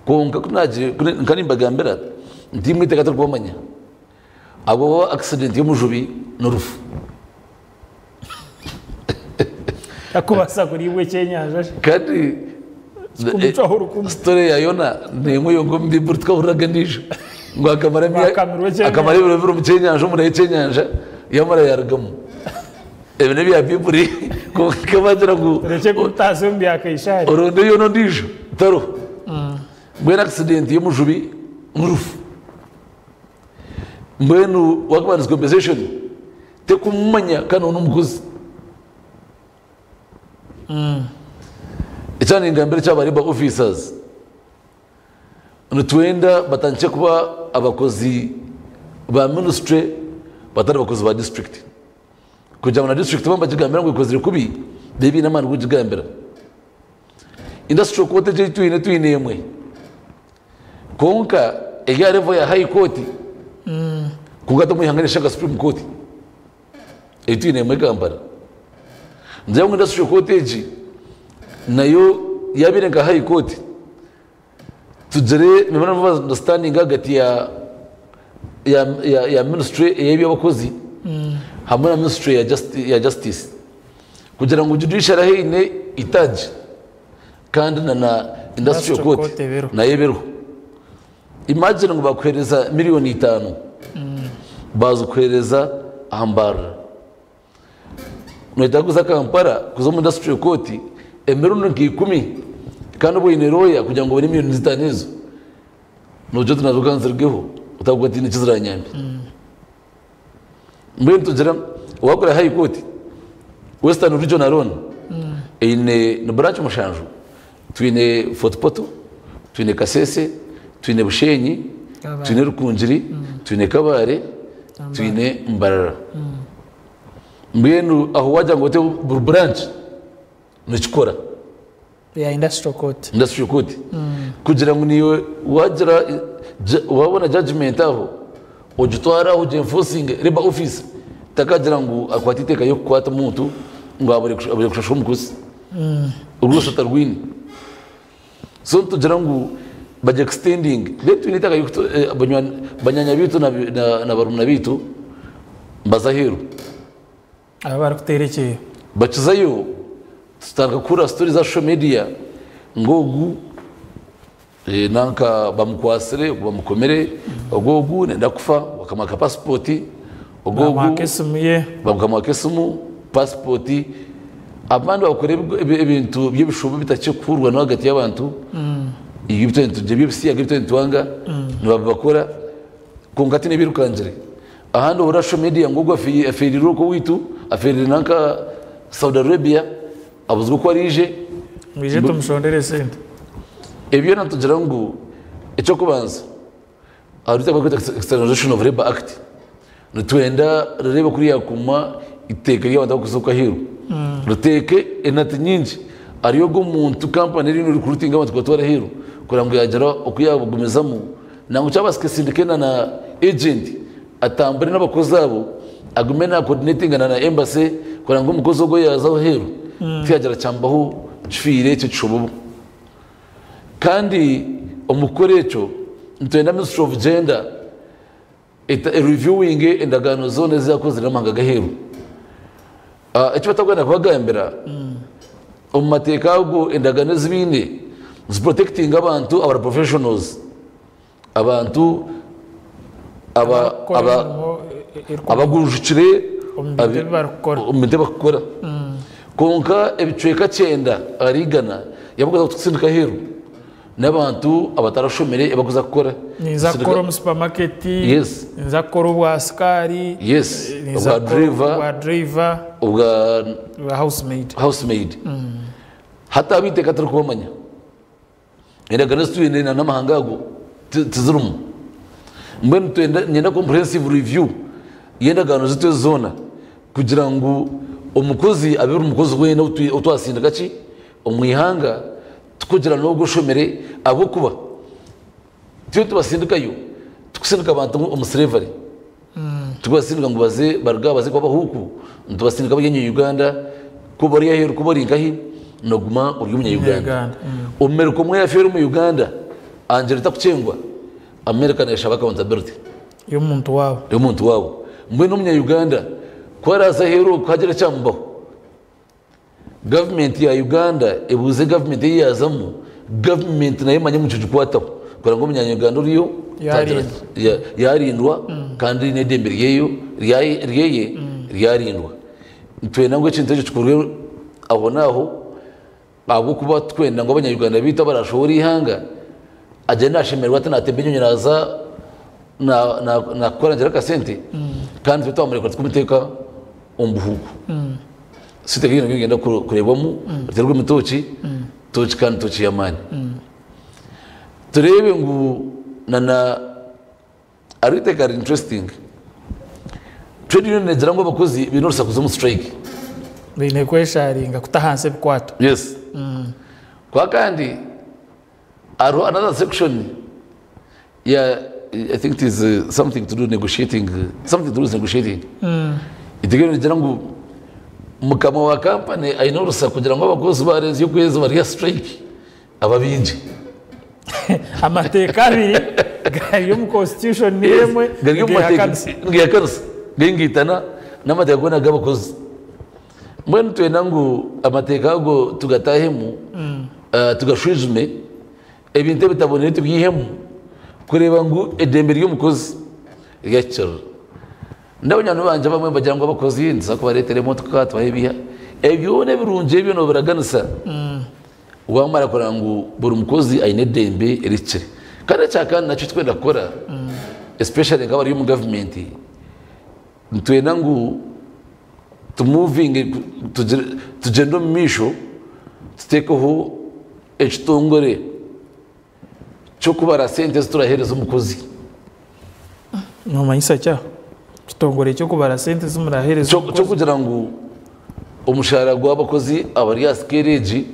kwonka ku nagire nka nimbagambira nti imwe eiteka tirikubamanya ahabw'okuba accident y'omujubi n'orufu. Takubaasa kuriibwa ekyenyanja she. Kandi Kikumucwaho orukumu. story ya Yona n'emwe yonka omu Baiburi tukahuriraga endiijo ngu akamara Ngu akamirwa ekyenyanja. akamara ebiro bibiri omu kyenyanja omunda y'ekyenyanja yamara yarugamu. Ebi n'ebya Baiburi kwonka bagira ngu Turekye kutaasa omu bya Kaisari. oronde Yona ondiijo tariho. Mbwenu accident y'omujubi n'orufu. Mbwenu workman's compensation tekumumanya kandi ou n'omukozi. Ekya ningambira ekyaba labour officers, nitwenda batandikye kuba abakozi ba ministry batari bakozi ba district. Kugira ngu na district baba nibagigambira ngu ekozire kubi, babe baine amaani g'okugigambira. Industrial court egi ei twine, twine emwe. Kwonka eri aha level ya high court, kwonka hati omu ihanga nishusha nka supreme court. Ei twine emwe Kampala. Ngira ngu Industrial Court egi nayo yabaire nka High Court, tugire memorandum of understanding ahagati ya ya ya ya ministry ey'ebyabakozi hamwe na ministry ya justi ya justice kugira ngu judiciary ahu eine itaagi kandi na na Industrial Industrial Court Court ebeho. nayo ebeho. Imagine ngu bakuheereza miriyoni itaano baazikuheereza aha Mbarara. Noyetaaga kuza Kampala kuza omu Industrial Court emirundi nka ikumi kandi oba oine lawyer kugira ngu obone miriyoni zitaano ezo. Nogira oti nazo ka nzirugeho otakuba tihaine eki ziranyambe. Mbwenu tugira wakora High Court Western Region alone eine ni branch mushanju twine Fort Portal, twine Kasese, twine Bushenyi, Kabale. twine Rukungiri, twine Kabale, twine Mbarara. Mbwenu aho wagira ngu ote buri branch nikikora. Ya Industrial Court. Industrial Court kugira ngu niiwe wagira wabona judgement aho ogitware aho ogi enforcinge labour office takagira ngu akwate eiteeka ry'okukwata omuntu ngu abure kushashura omukozi orwose otarwine. So nitugira ngu bagi extending then twine eitaka banyaanya baitu na barumuna baitu nibaza aheeru. Abu barikuteera ekyeyo. Bakizayo tutandika kuhurira story za social media ngu ogu nanka bamukwatsire, ogu bamukomire, ogu ogu nenda kufa bakamwaka passport, ogu ogu Bamwaka esimu ye. Bakamwaka esimu, passport, abandi bakora ebintu by'ebishuba bitakye kuhurwa n'ahagati y'abantu, eby'ebisiyaga ebi twena nitwanga nibabibakora kwonka tihaine ebirukangire. Ahandi ohurira social media ngu ogu afiirire oku owaitu, afiirire nanka Saudi Arabia, abuzirwe oku araije. Mwije tumushondere esente. Ebi byona nitugira ngu eky'okubanza ahari barikweta Externalization of Labour Act, nitwenda rireebe oku ryakuuma eiteeka ry'abantu abarikuza okwo aheeru. Riteeke enati nyingi ahari ogwo muntu kampani eriyo neerikurutinga abantu kubatwara aheeru kureba ngu yaagira oku yaabagumizamu nangwa kyabaasika esindike na na agent atambure n'abakozi abo agume na coordinatingana na embassy kureba ngu omukozi ogwo yaaza aheeru tiyagira kyamubaho kifiire ky'ekishobobo. Kandi omu kukora ekyo nitwenda Ministry of Gender reviewing endagaano zoona ezi yakozire n'amahanga g'aheeru. Eki batakwenda kubagambira omu mateeka ago endagaano ezi baine ziprotectinga abantu abari professionals, abantu abagurujukire Omu bintu ebi barikukora. Omu bintu ebi barikukora. Kwonka ebicweka kyenda ahari igana yabakuza kutusindika aheeru n'abantu abatarashomire ebakuza kukora. Ninza kukora omu supermarket, Yes. ninza kukora obwa sikaari, Yes. ninza Obwa kukora driver. obwa driver, Obwa obwa housemaid. Housemaid. Hati abo eiteeka turikubamanya. Endagaano ezi twine na n'amahanga ago tizirimu. Mbwenu twenda niinyenda comprehensive review y'endagaano zaitu ezi zoona kugira ngu omukozi abe buri mukozi weena ou twasindika ki omu ihanga tikugira n'ogwo oshomire ahabw'okuba turiyo nitubasindikayo tikusindika abantu omu slavery. Tikubasindika ngu baze baruge aha baze kuba abahuuku, nitubasindika bari omu Uganda ku ori aheeru ku ori nkahi noguma ori omunya Uganda. Omumerika omwe yafeera omu Uganda angira takukyengwa, America neshaba accountability. Y'omuntu waabo. Y'omuntu waabo. Mbwenu omunya Uganda ku araaze aheeru okwo hagira ekyamubaho, Gavumenti ya Uganda ebuuze gavumenti ei yaazamu, gavumenti nayo emanye ngu nikigikwataho kureba ngu omunya-Uganda oriyo yaarindwa kandi n'eidembe ryeye ryarindwa. Nitwenda ngu ekintu ekyo kikorwe ahonaaho ahabw'okuba titwenda ngu abanya-Uganda baitu abarashohora eihanga agyende naashemererwa ati naatemba enyonyi naaza naakora naagira akasente kandi itwe twamurekura tukumuteeka omu buhuuku. Sente nka niyo nigyenda kureebwamu riteerwe omu tooki, tooki kandi tooki y'amaani. Tureebe ngu na na hariho eiteeka riri interesting. Trade union neegira ngu abakozi baine orusa kuza omu strike. Baine kwesharinga kuta ahansi ebikwato. Yes. Kwonka kandi hariho another section ya I think it is something to do negotiating, something to do with negotiating. Eiteeka eryo nirigira ngu. Mukama wa kampani aine orusa kugira ngu abakozi baarenzya okwezi bari aha siturayiki ababingye. Amateeka abiri gari omu constitution niyo emwe Gari omu mateeka nigehakanisa. nigehakanisa gaingaitana n'amateeka goona g'abakozi. Mbwenu nitwenda ngu amateeka ago tugatahemu tugashwijume ebintu ebitaboneire tubyihemu kureeba ngu eddembe ry'omukozi ryakikirira. N'abanywani bangye abamwe nibagira ngu abakozi nituza kubareetera emotoka tubahe ebiha. Ebyo byona ebirungi ebyo noobiraganisa waamara kureba ngu buri mukozi aine eddembe erihikire. Kandi ekya kandi nakyo eki turikwenda kukora especially nk'abari omu gavumenti, nitwenda ngu tumuvinge tugyende omu maisho tuteekeho ekitongore ky'okubara sente ezi turaheereza omukozi. Noomanyisa ki aho? Ekitongore ky'okubara sente ezi muraheereza omukozi? Ky'okugira ngu omushaara gw'abakozi abari aha sikeeri egi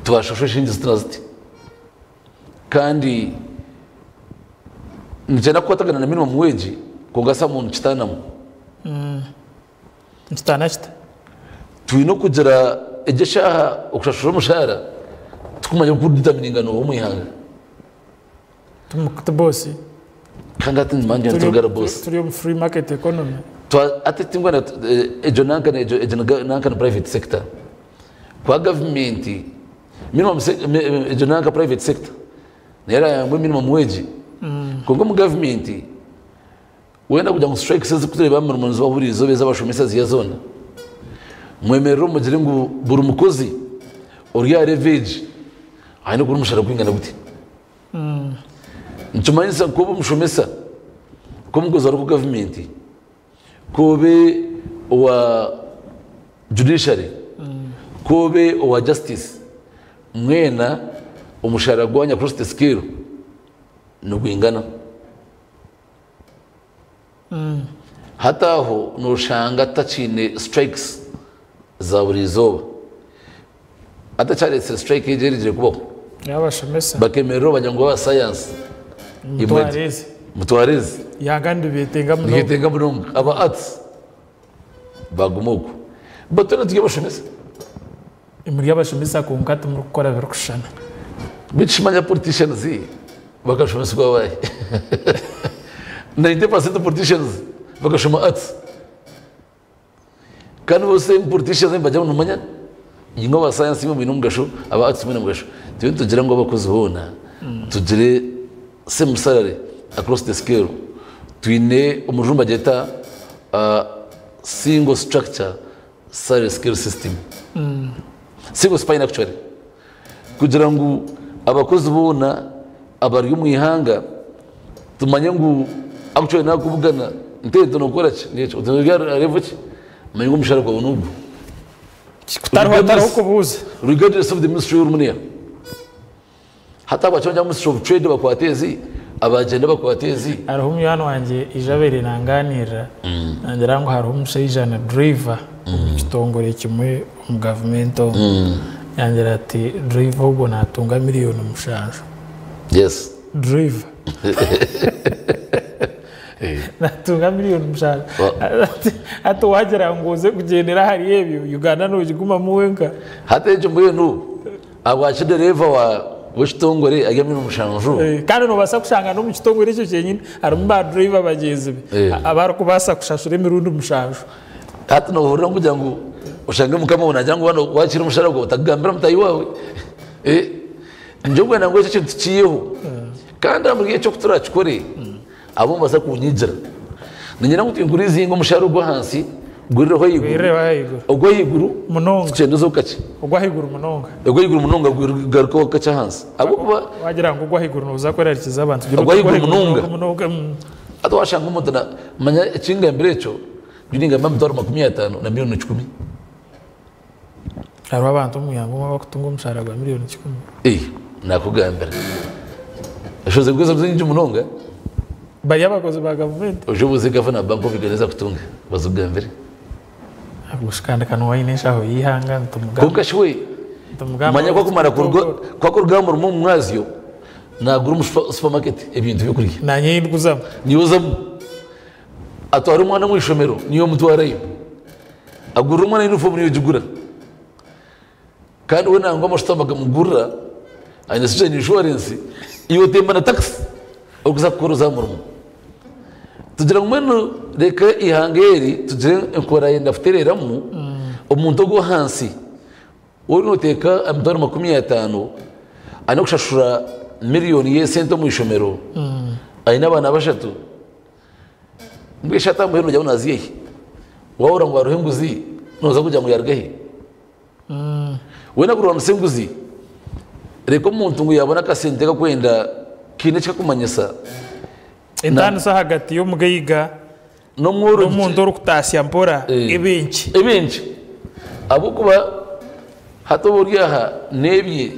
tubashashure shiringi ziti na ziti. Kandi nikyenda kukwatagana na minimum wage kwonka some nikitaanamu. Nikitaana kita? Twine okugira egyo eshaaha okushashura omushaara tikumanya oku determininga nooha omu ihanga. Ti boss. Kandi hati nimanya nti turugara boss. Turi omu free market economy. Hati tingwena egyo nanka egyo nanka ni private sector. Kwa gavumenti minimum egyo nanka private sector nayo erayangwa minimum wage. Kwonka omu gavumenti Wenda kugira ngu strikes ezi kureeba aha mirimo niziba buri izooba ez'abashomesa ziya zoona, mwemerere omugire ngu buri mukozi ori aha level egi aine kubona omushara gwingana guti. Nikimanyisa ngu obe omushomesa, ku omukozi ari oku gavumenti, ku obe owa judiciary, ku obe owa justice, mwena omushara gwanyu across the scale nigwingana. Hati aho noshanga tutakiine strikes za buri izooba. Hati ekyareetsire strike egi erigire kubaho, Ey'abashomesa. bakemereraho bagira ngu aba science imwe Mutware ezi. mutware ezi. Ihanga niribeetenga munonga. Niryetenga munonga. Aba arts baguma okwo. But twena turi abashomesa. Muri abashomesa kwonka timurikukora birikushushana. Beitu shi manya politicians bakashomesibwa baahi? 90% politicians bakashoma arts. Kandi bo same politicians nibagira ngu nomanya imwe aba science imwe mwine omugasho, aba arts mwine omugasho. Twine nitugira ngu abakozi boona tugire same salary across the scale. Twine omu rujungu nibagyeta single structure Salary scale system. Single spine actually. Kugira ngu abakozi boona abari omu ihanga tumanye ngu actually nakubugana ntente nokora ki nekyo oti ori aha level ki manye ngu omushara gwawe nogu. Kutariho hatariho kubuuza. Regardless of the ministry orimu neha. Hati ahabwaki bagira ngu ministry of trade bakwata ezi, abagyenda bakwata ezi? Hariho munywani wangye ijo abaire nangaanirira nangira ngu hariho omushaija ni driver omu kitongore kimwe omu gavumenti omu. Yangira ati driver ogwo natunga miriyoni mushanju. Yes. Driver. Natunga miriyoni mushanju. Hati wagira ngu oze kugyendera ahari ebyo, Uganda nogigumamu wenka. Hati ekyo mbwenu Ahabwaki dereeva w'ekitongore ari amine omushanju? Kandi noobaasa kushanga n'omu kitongore ekyo kyenyine harimu baaduraiva bagyenzi be abarikubaasa kushashura emirundi mushanju. Hati noohurira ngu kugira ngu oshange mukama waawe naagira ngu waaba waakira omushara gwawe otagambira mutaahi waawe. Nikyo ndikwenda ngu ekyo ekintu tukiiheho. Kandi omuri ekyo ku turakikore, abo nibabaasa kunyigira. Niinyenda ngu twinkurizinge omushara ogw'ahansi gurireho ahaiguru. Gwirireho ahaiguru. Ogw'ahaiguru Munonga. tukyendezeho kakye. Ogw'ahaiguru munonga. Ogw'ahaiguru munonga gugarukeho kakye ahansi. Ahabw'okuba. Wagira ngu ogw'ahaiguru nooza kwerarikiza abantu. Gira oti Ogw'ahaiguru munonga. munonga. Hati waashanga omuntu na manya ekingambire ekyo, nyowe ningamba emitwaro 50 na miriyoni kikumi. Hariho abantu omu ihanga omwe abarikutunga omushaara gwa miriyoni kikumi. Ei, nakugambira. Eshozi kuza zingi munonga. Bari abakozi ba gavumenti. Oje obuuze gavana wa Bank of Uganda ezi akutunga, bazikugambire. Gushikandika niwe aine enshaho y'eihanga nitumugamba. Kwonka shi we, manya ku akumara kuruga, ku akuruga aha murimo omu mwazyo, nagura omu supermarket ebintu by'okurya. Nanye ei ndikuzamu. Niiwe ozamu. Atwara omwana omu ishomero, niiwe omutwarayo. Agurira omwana yunifoomu niiwe ogigura. Kandi we nangwa amashuta bagamugurira, aine Citizen Insurance, iwe otemba na takisi orikuza kukora oza aha murimo. Tugira ngu mbwenu reka eihanga eri tugire enkora yenda kutereeramu, omuntu ogwo ow'ahansi Ori noteeka emitwaro 50 aine kushashura miriyoni y'esente omu ishomero aine abaana bashatu mbwenu shi atambuhe nogira ngu naziiha hi? Wahurira ngu hariho enguzi noza kugira ngu yaruga hi? Weena kurwanisa enguzi reka omuntu ngu yabona akasente kakwenda kaine eki kakumanyisa. Entaaniso ahagati y'omugaiga N'omuntu orikutaasya mpora eba enkye. Eba enkye ahabw'okuba hati oba ori aha n'ebye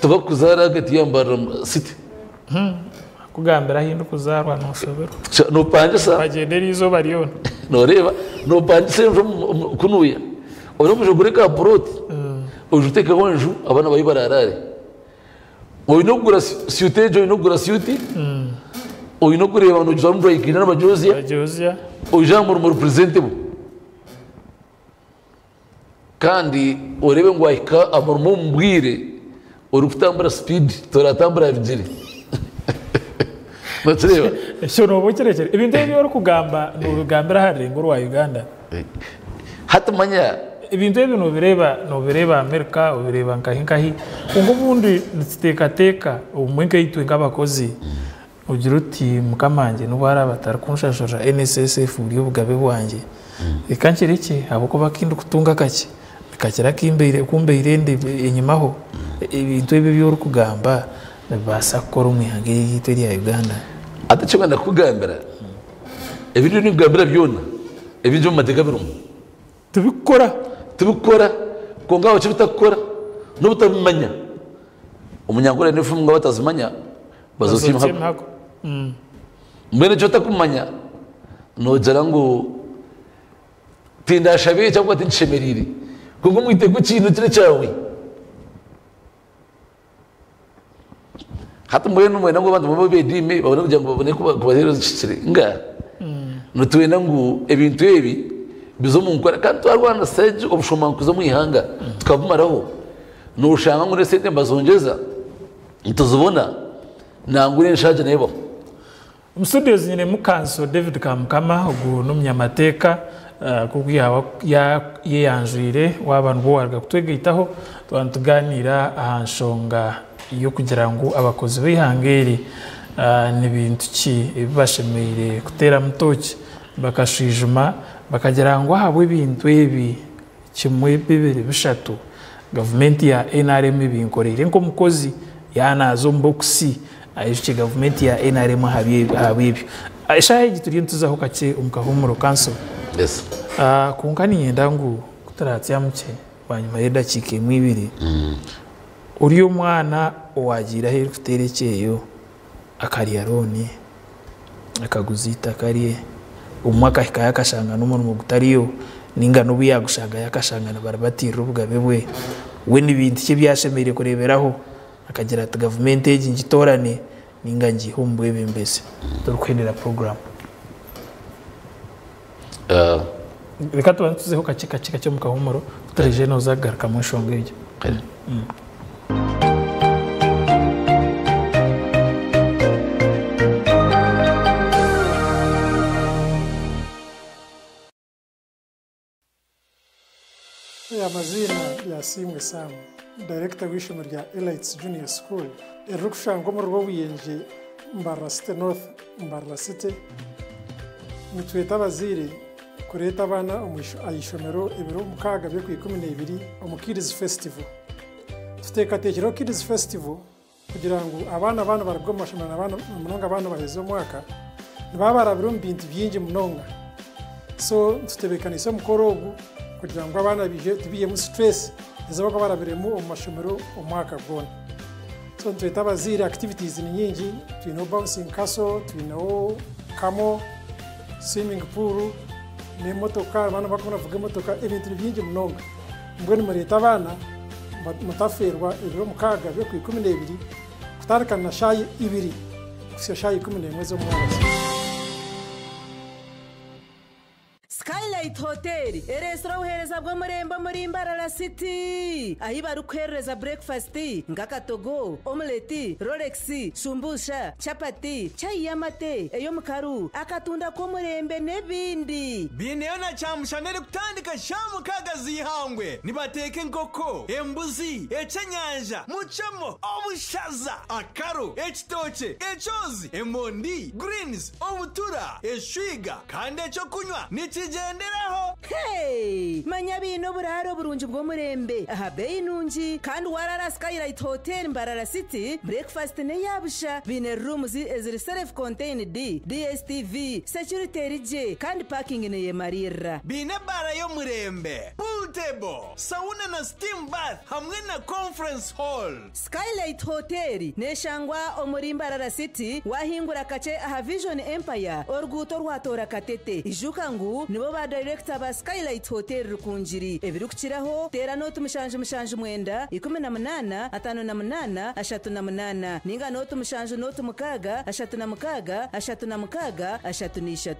tibarikuzaara ahagati ya Mbarara city. Kugambira ahu ndikuzaarwa nooshoberwa. Noopangisa. Bagyenda eriizooba ryona. Nooreeba noopangisa enju kunuuya oine kwija ogure ka puroti oije oteekeho enju abaana baawe baraaraare. Oine okugura suit egyo, oine okugura suit, oine okureeba nogitwara omu dry cleaner nibagyozya, Bagyozya. oije aha murimo ori presentable. Kandi oreebe ngu wahika aha murimo omu bwire orikutambura speed, toratambura aha bigyere. Nokireeba? Ekyo nooba okirekire. Ebintu ebi orikugamba noobigambira aha rurengo rwa Uganda. Hati manya. Ebintu ebi nobireeba nobireeba America, obireeba nkahi nkahi, kwonka obundi nituteekateeka obumwe nkaitwe nk'abakozi ogira oti mukama wangye nobu araabe atarikunshashurira NSSF buri obugabe bwangye, reka nkirekye ahabw'okuba aku ndikutunga kakye nikakira aku mbaire ndi enyimaho. Ebintu ebi ebi orikugamba nibibaasa kukora omu ihanga eri ryaitu erya Uganda? Hati eki kwenda kukugambira, ebi ndiyo ninkugambira byona ebingi omu mateeka birimu. Tibikukora. Tibikukora, kwonka ahabwaki bitakukora? N'obutabimanya. Omunyankore aine efumu ngu abatazimanya bazotsya emihago. Mbwenu eki otakumanya noogira ngu tindashabe eki ahabw'okuba tinkishemereire. Kwonka omu iteeka okiine kiri ekyawe. Hati mbwenu mwenda ngu abantu babe bediime babone kugira ngu babone kubaheereza ekihikire? Nga! Nitwenda ngu ebintu ebi bize omu nkora kandi twarwanisa egi obushomankuzi omu ihanga tukabumaraho, noshanga ngu n'esente nibazongyeza nituzibona nangwa n'enshaagi neebaho. Omu studios nyinemu Kanso David Kamukama, ogu n'omunyamateeka nk'oku yaaba yeyanjwire waaba nibwo waaruga kutwegaitaho twaba nitugaaniira aha nshonga y'okugira ngu abakozi b'eihanga eri ni bintu ki ebi bashemereire kuteeramu tooki bakashwijuma bakagira ngu ahabw'ebintu ebi Kimwe, bibiri, bishatu, gavumenti ya nrm ebinkoreire nk'omukozi, yaaba naaza omu bokisi aijukye gavumenti ya nrm ahabw'ebyo. Eshaaha egi turiyo nituzaho kakye omu kahuumuro kanso. Yes. Kwonka niinyenda ngu ku turaatsya mukye bwanyima y'edakiika emwe ibiri, ori omwana owaagiire ahu erikuteera ekyeyo akarya looni, akaguza eitaka rye, obumwe akahikayo akashanga n'omurimo gutariyo ninga n'obu yaagushangayo akashanga nibaribatirira obugabe bwe, we ni bintu ki ebi ashemereire kureeberaho akagira ati gavumenti egi ngitoorane ninga ngiihe omu bwebembezi turikuhendera puroguraamu. Reka tubanze tuzeho kakye kakye kakye omu kahuumuro ku turaije nooza kugarukamu enshonga egyo. Amaziina Byasiimwe Sam, Dayirekita w'eishomero rya Elites Junior School eririkushangwa omuri Rwobuyengye, Mbarara City North, Mbarara City. Nitweta abazaire kureeta abaana aha ishomero ebiro 6 by'okwikumi n'ebiri omu Kids Festival. Tuteekateekireho Kids Festival kugira ngu abaana baana baruga omu mashomero na munonga abaana baheza omwaka nibaba barabire omu bintu bingi munonga. So tutebeekanise omukoro ogu kugira ngu abaana baije tubihemu stress ezi barikuba barabiremu omu mashomero omwaka gwona. So nitweta abazaire activities ni nyingi, twineho bouncing castle, twineho camel, swimming pool n'emotoka abaana barikuba nibavuga emotoka ebintu ni bingi munonga. Mbwenu mureete abaana mutafeerwa ebiro 6 by'okwikumi n'ebiri kutandika na shaaha 2 kuhitsya shaaha 11 z'omwabazyo. Skylight. Hotel ereetsire obuheereza bw'omurembe omuri Mbarara City ahi barikuheerereza burekifasiti nk'akatogo, omuleti, rolex, shumbusha, chapati, chai y'amate, ey'omukaru, akatunda k'omurembe n'ebindi. Baineyo na kyamushana erikutandika shaaha mukaaga z'eihangwe. Nibateeka enkoko, embuzi, ekyenyanja, mucemo, obushaza, akaro, ekitookye, ekyozi, emondi, greens, obutura, eshwiga kandi ekyokunywa nikigyenderaho. Hey! Manya baine oburaaro burungi bw'omurembe aha beeyi nungi kandi waraara Skylight Hotel Mbarara City, breakfast n'eya busha. Baine rooms eziri self contained, DSTV, security eri gye kandi parking neyemariirira. Baine ebaara y'omurembe, pool table, sauna na steam bath hamwe na conference hall. Skylight Hotel neshangwa omuri Mbarara City wahingura kakye aha Vision Empire oruguuto orwatoora Katete. Ijuka ngu nibo ba dayirekita ba Skylight Hotel Rukungiri. Ebirikukiraho teera nooti 779 18 58 38 ninga nooti 7 nooti 6 36 36 33.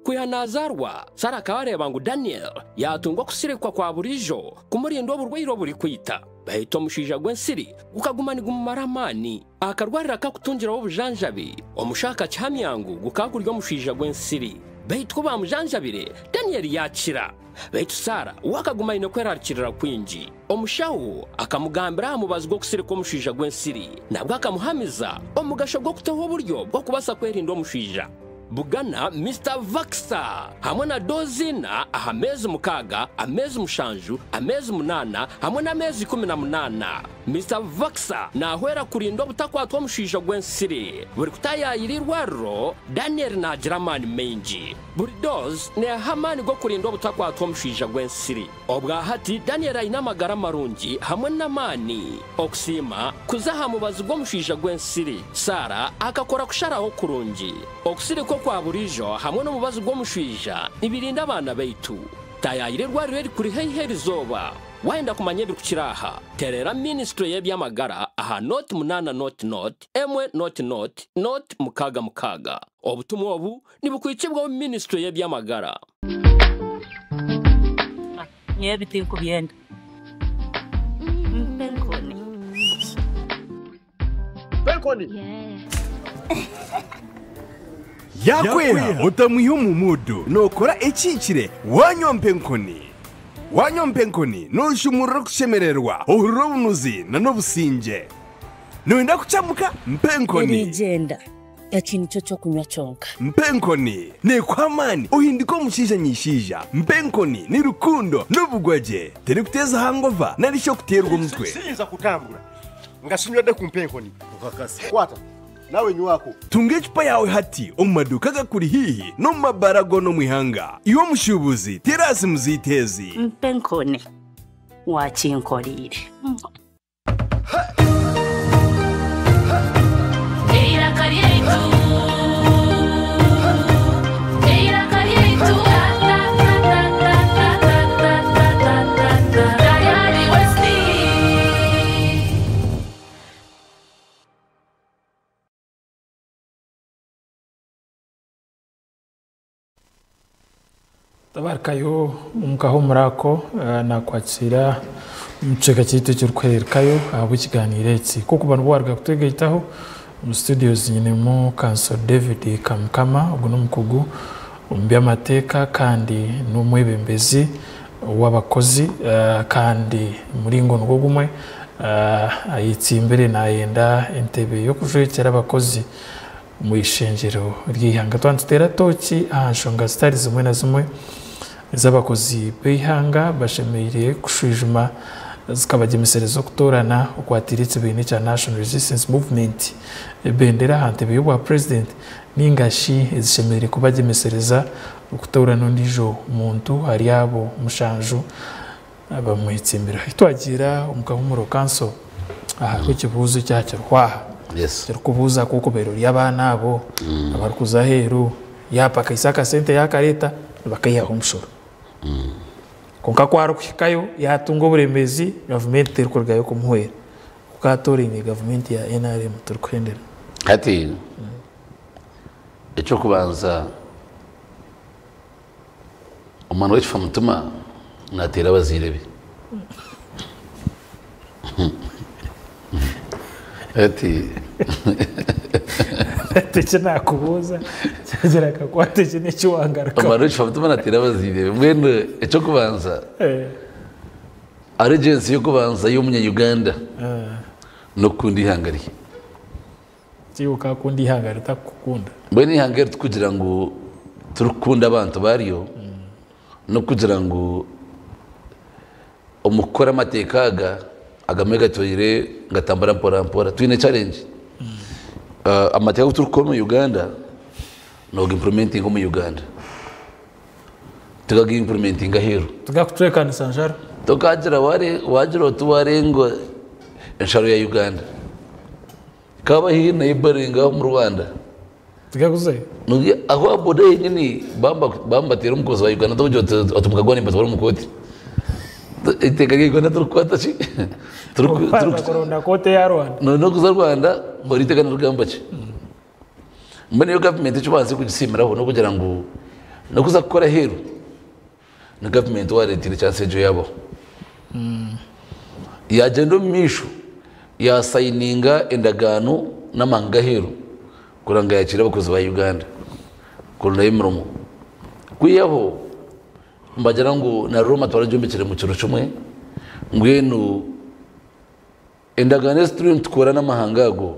Kwiha nazaarwa, Sara akaba areeba ngu Daniel yaatunga okusirikwa kwa buriijo kumurinda oburwaire oburikwita. Baitu omushaija gw'ensiri gukaguma nigumumara amaani. Akarwariro akakutungiraho obujanjabi, omushaho akakihamya ngu gukaba guri omushaija gw'ensiri. Baitu ku baamujanjabire, Daniel yaakira. Baitu Sara we akaguma aine kwerarikirira kwingi. Omushaho akamugambira aha mubazi gw'okusirika omushaija gw'ensiri, nabwo akamuhamiza omugasho gw'okutaho oburyo bw'okubaasa kwerinda omushaija. Bugana Mister Vaxa hamwe na doozi ina aha meezi mukaaga, ameezi mushanju, ameezi munaana hamwe n'ameezi 18. Mister Vaxa naahwera kurinda obutakwatwa omushaija gw'ensiri. Buri kutaayaayira eirwariro, Daniel naagira amaani maingi. Buri doozi neeha amaani g'okurinda obutakwatwa omushaija gw'ensiri. Obwa hati Daniel aine amagara marungi hamwe n'amaani. Okusiima kuza aha mubazi gw'omushaija gw'ensiri. Sarah akakora kusharaho kurungi. Okusirika okwa buriijo hamwe n'omubazi gw'omushaija nibirinda abaana baitu. Taayaayira eirwariro erikuri haihi erizooba. Waayenda kumanya ebirikukira aha, teerera minisitule y'eby'amagara aha nooti munaana nooti nooti emwe nooti nooti nooti mukaaga mukaaga. Obutumwa obu nibukwikibwaho minisitule y'eby'amagara. Nyowe ebi tinkubyenda. Mpa enkoni. Mpa enkoni. Yaakweha otamwiha omu muudu nookora ekihikire waanywa mpa enkoni. Waanywa mpa enkoni nooshumurura okushemererwa, ohurira obunuzi n'obusingye. Nooyenda kukyamuka? Mpa enkoni. Erigyenda. Eki nikyo ky'okunywa kyonka. Mpa enkoni neekuha amaani ohindike omushaija nyaishaija. Mpa enkoni ni rukundo n'obugwagye. Terikuteeza hangova nari shi okuteerwa omutwe. Siyinza kutambura nga sinywedde ku mpa enkoni. Kwata nawe nywako. Tunga ecupa yaawe hati omu maduuka agakuri haihi n'omu mabaara goona omu ihanga. Iwe omushuubuzi, teera aha simu zaitu ezi. Mpa enkoni wakinkoreire. Eiraka ryaitu, eiraka ryaitu, ta ta ta ta ta ta ta ta ta ta ta Tayari West. Tabarikayo omu kahuumuro ako nakwakira omu kicweka kyaitu ekirikuhererukayo ahabw'ekiganiiro eki. Kw'okuba nibwo waruga kutwegaitaho, omu studios nyinemu Counsel David Kamukama, ogu n'omukugu omu by'amateeka kandi n'omwebembezi w'abakozi kandi omuringo nigwo gumwe ayetsimbire nayenda entebe y'okujwekyera abakozi omu ishengyero ry'eihanga. Twaba nituteera tooki aha nshonga zitari zimwe na zimwe ez'abakozi b'eihanga bashemereire kushwijuma zikabagyemesereza okutoorana okwatiire ekibiina ekya National Resistance Movement ebendera aha ntebe y'obwa purezidenti ninga shi ezishemereire kubagyemesereza okutoorana ondiijo muntu ahari abo mushanju abamwetsimbire. Twagiira omu kahuumuro kanso ahariho ekibuuzo ekyakiriho aha. Yes. Kirikubuuza ku okubaire ori abaana abo abarikuza aheeru yaapakaisa akasente yaakareeta nibakaihaho omushoro. Kwonka ku arikuhikayo yaatunga oburemeezi gavumenti terikurugayo kumuhwera. Ku kaatooraine gavumenti ya NRM turikuhendera. Hati eky'okubanza Omwana w'ekifamutima naateera abazaire be. Ati. Eki naakubuuza kyagira akakwate eki n'eki wangarukamu. Omwana w'ekifamutima naateera abazaire be. Mbwenu eky'okubanza, allegiance y'okubanza y'omunya-Uganda n'okukunda eihanga rye. Iwe okakunda eihanga ritakukukunda. Mbwenu eihanga eri tikugira ngu turikukunda abantu baryo, n'okugira ngu omu kukora amateeka aga agamwe gatwaire nigatambura mpora mpora. Twine challenge. Amateeka agu turikukora omu Uganda nooga implementinga omu Uganda. Tigaga implementinga aheeru. Tigakucwekanisa nsharo. Tokagira wagira oti warenga ensharo ya Uganda. Kaba haihi na Ibaringa omu Rwanda. Tigakuzayo. Ahu aha boda henyini bambateera omukozi wa Uganda tokugira oti oti mukagwa nimbatwara omu kooti. Eiteeka rya Uganda turikukwata ki? Kubanza kuronda kooti eya Rwanda. Noza Rwanda ori eiteeka nirigamba ki? Mbwenu yo gavumenti eki obanza kugisiimiraho n'okugira ngu n'okuza kukora aheeru ni gavumenti owareeteire chance egyo yaabaho. Yaagyenda omu maisho yaasayininga endagaano n'amahanga g'aheeru kureba ngu yaakiira abakozi ba Uganda kurondayo emirimo. Kwihaho nibagira ngu na Rooma twaragyombekire omu kiro kimwe, mbwenu endagaano ezi turiyo nitukora n'amahanga ago,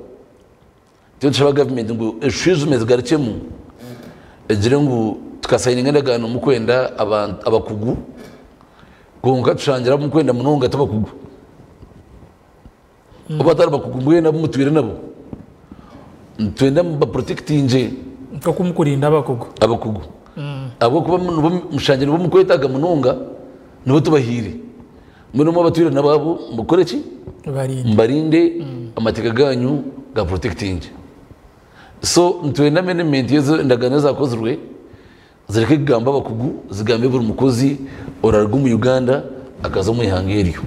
Turiyo nitushaba gavumenti ngu eshwijume zigarukyemu egire ngu tukasayininga endagaano mukwenda abakugu kwonka tushangira abu mukwenda munonga ti bakugu. Obu batari bakugu mbwenu abu mutwire nabo nitwenda mubaprotekitingye. Nk'oku mukurinda abakugu. Abakugu. Ahabw'okuba nibo mushangire nibo mukwetaaga munonga nibo tubahaire. Mbwenu imwe abatwire nabo abo mukore ki? Mubarinde amateeka gaanyu ga protectinge. So nitwenda amendment y'ezo endagaano ezakozirwe zireke kugamba abakugu zigambe buri mukozi oraruga omu Uganda akaza omu ihanga eryo.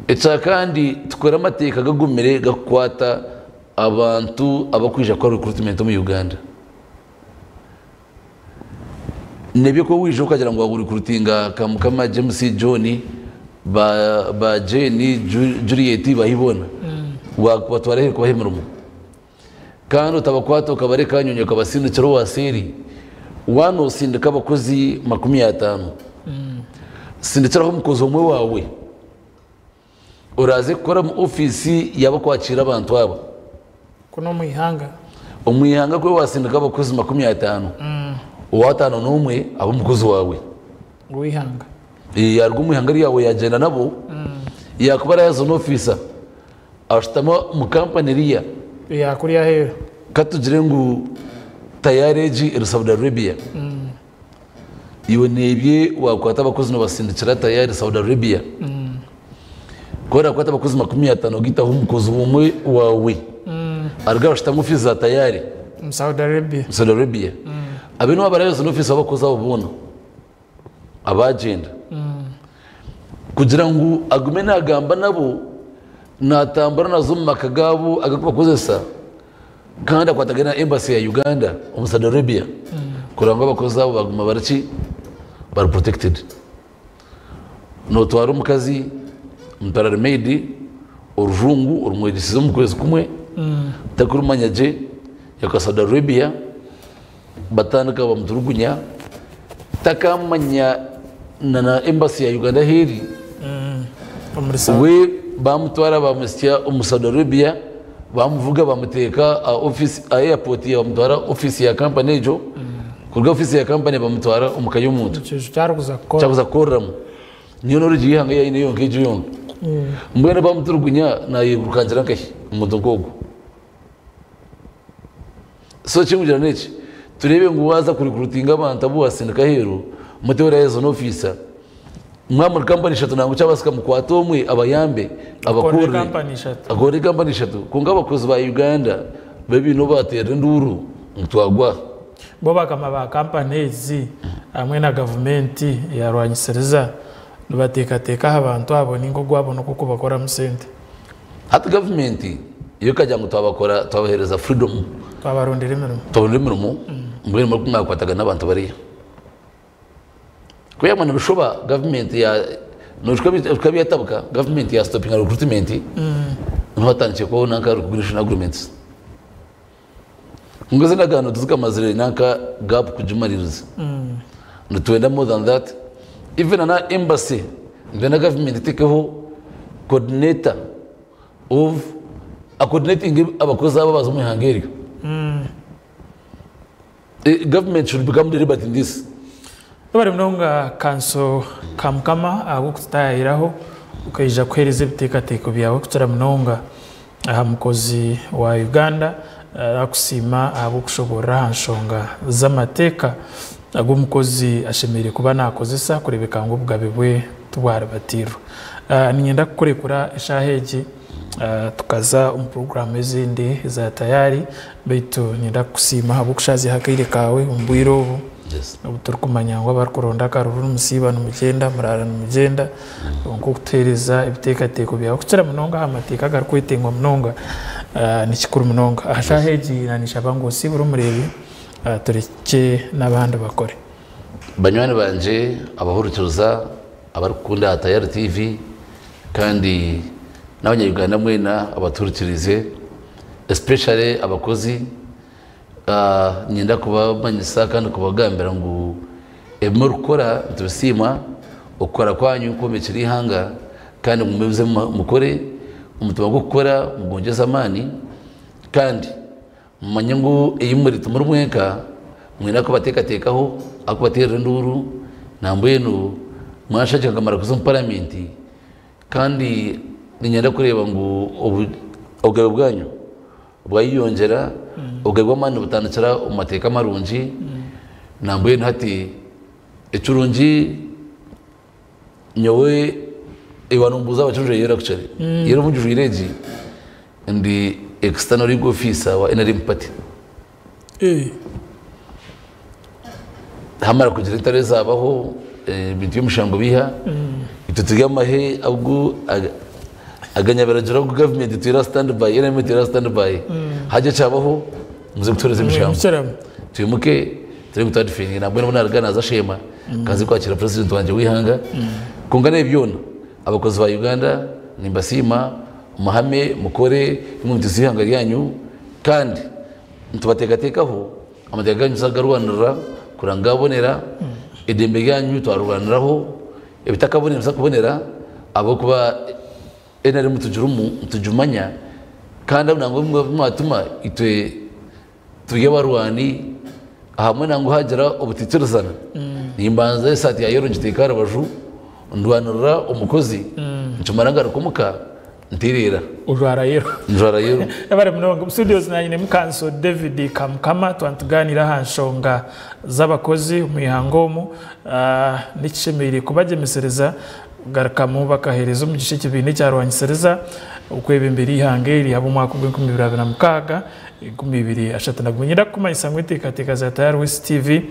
Ekya kandi tukore amateeka gagumire gakukwata abantu abakwija kukora recruitment omu Uganda. Nebyo ku waija okagira ngu warecruitinga Kamukama James, John, ba, ba Jane, Juliet bahi boona, wakubatwara aheeru kubaha emirimo. Kandi otabakwata okabareka aha nyonyi okabasindikira owa seeri, wanosindika abakozi 50, sindikiraho omukozi omwe waawe Oraaze kukora omu ofiisi y'abakwakiira abantu aba. Kunu omu ihanga. Omu ihanga ku waasindika abakozi 50, owaataano n'omwe aba omukozi waawe. Ow'eihanga. Yaaruga omu ihanga ryawe yaagyenda nabo, yaakuba araaza n'ofiisa ashutama omu kampani eriya. Eya kuri aheeru. Ka tugire ngu tayari egi eri Saudi Arabia. Iwe neebye waakwata abakozi noobasindikira tayari Saudi Arabia. Ku oraakwata abakozi 50 ogaitaho omukozi omwe waawe aruge ashutame ofiisi za tayari. Omu Saudi Arabia. Omu Saudi Arabia. Abe niwe abaraayoza n'ofiisi w'abakozi abo boona abaagyenda. Kugira ngu agume naagamba nabo, naatambura naza omu maka gaabo agarikubakozesa. Kandi akwatagane na embassy ya Uganda omu Saudi Arabia kureba ngu abakozi abo baguma bari ki bari protected. Notwara omukazi omutwara ari maid orujungu orumwegyesize omu kwezi kumwe takurumanya gye yaka Saudi Arabia batandika bamuturugunya takamanya na na embassy ya Uganda ahu eri we bamutwara bamusya omu Saudi Arabia. Bamuvuga bamuteeka aha office aha airport bamutwara office ya company egyo kuruga office ya company bamutwara omu ka y'omuntu Ekiju kyarikuza kukora. kyakuza kukoreramu niyo knowledge y'eihanga ei aine yonka egyo yonka mbwenu bamuturugunya nayegurukangira nkahi omuntu nk'ogwo so ekinkugira n'eki tureebe ngu waaza ku recruitinga abantu abu wasindika aheeru muteho liaison officer Mwaba muri kampani ishatu nangwa kyabasika mukwate omwe abayambe Akorere abakurire kampani ishatu. akorere kampani ishatu kwonka abakozi ba Uganda bo baine obu baterera enduuru ngu twagwa. Bo bakama ba kampani ezi hamwe na gavumenti eyarwanyisiriza nibateekateeka aha bantu abo ninga ogwabo n'ogw'okubakoramu sente. Hati gavumenti yo ekagira ngu twabakora twabahereza freedom Twabarondera emirimo. twabarondera emirimo mbwenu mwakwatagana n'abantu bariya. Ku yaguma nibishoba gavumenti ya noshusha byatabuka gavumenti ya stopinga recruitment niho hatandikire kubaho nanka recognition agreements. Kwonka ezi endagaano tizikamazire nanka gap kugimaririza. Nitwenda more than that even na na embassy nitwenda gavumenti etekeho coordinator of a coordinating abakozi abo abaza omu ihanga eryo. Government should become deliberate in this. Webare munonga Kanso Kamukama ahabw'okututaayayiraho okaija kuheereza ebiteekateeko byawe kukira munonga aha mukozi wa Uganda Nakusiima ahabw'okushoboorora aha nshonga z'amateeka agu omukozi ashemereire kuba naakozesa kureebeka ngu obugabe bwe tibwaribatiirwa. Niinyenda kukurekura eshaaha egi tukaza omu puroguraamu ezindi eza Tayari beitu niinyenda kukusiima ahabw'okushaazyaho akaire kaawe omu bwire obu obu turikumanya ngu abarikuronda akaruru nimusiiba nimugyenda, muraara nimugyenda kwonka okutuheereza ebiteekateeko byawe okukira munonga aha mateeka agarikwetengwa munonga ni kikuru munonga. Aha shaaha egi naanishaba ngu osiibure omureebi turekye n'abandi bakore. Banywani bangye abahurikiriza abarikukunda aha Tayari TV kandi n'abanya Uganda mwena abatuhurikiriize especially abakozi niinyenda kubamanyisa kandi kubagambira ngu ebi murikukora nitubisiima, okukora kwanyu kwombekire eihanga kandi mugumize mukore, omutima gw'okukora mugwongyeze amaani kandi mumanye ngu ei muri timuri mwenka, mwine arikubateekateekaho, arikubateerera enduuru, nambwenu mwanshagika nkamara kuza omu paramenti kandi niinyenda kureeba ngu obugabe bwanyu bwayeyongyera, obugabe bw'amaani nibutandikira omu mateeka marungi, nambwenu hati ekirungi nyowe iwe nombuuza ahabwaki njwaire yellow actually, yellow obu ngijwaire egi ndi external legal officer wa NRM party. Hamara kugira entaro ezabaho, ebintu by'omushango biiha, itwe turi amahe agu aganyabiragiro agu gavumenti etwire aha stand by, NRM etwire aha stand by, hagira ekyabaho muze kutuhereza emishango. Twimuke turebe ngu twadifendinga nambwenu obu naruga naza Sheema nkaza kwakira president wangye w'eihanga. Kwonka n'ebi byona abakozi ba Uganda nimbasiima muhame mukore imwe mutiise eihanga ryanyu kandi nitubateekateekaho amateeka ganyu tuzagarwanirira kureba ngu gabonera, eidembe ryanyu twarirwaniraho, ebitakabonire nibiza kubonera ahabw'okuba NRM tugirimu nitugimanya kandi nangwa abu mwatuma itwe turi abarwani ahamwe nangwa hagira obutaikirizana nimbanza esaati ya yero ngiteeka aha rubaju ndwanirira omukozi nkimara ngaruka omuka ntereera. Ojwara yero. Njwara yero. Yebare munonga. Omu studios nanyinemu Kanso David Kamukama twaba nitugaaniira aha nshonga z'abakozi omu ihanga omu. Nikishemereire kubagyemesereza kugarukamu bakaheereza omugisha ekibiina ekyarwanyisiriza okwebembera eihanga eri ahabw'omwaka ogw'enkumi ibiri abiri na mukaaga, 2031. Niinyenda kukumanyisa ngu enteekateeka za Tayari West TV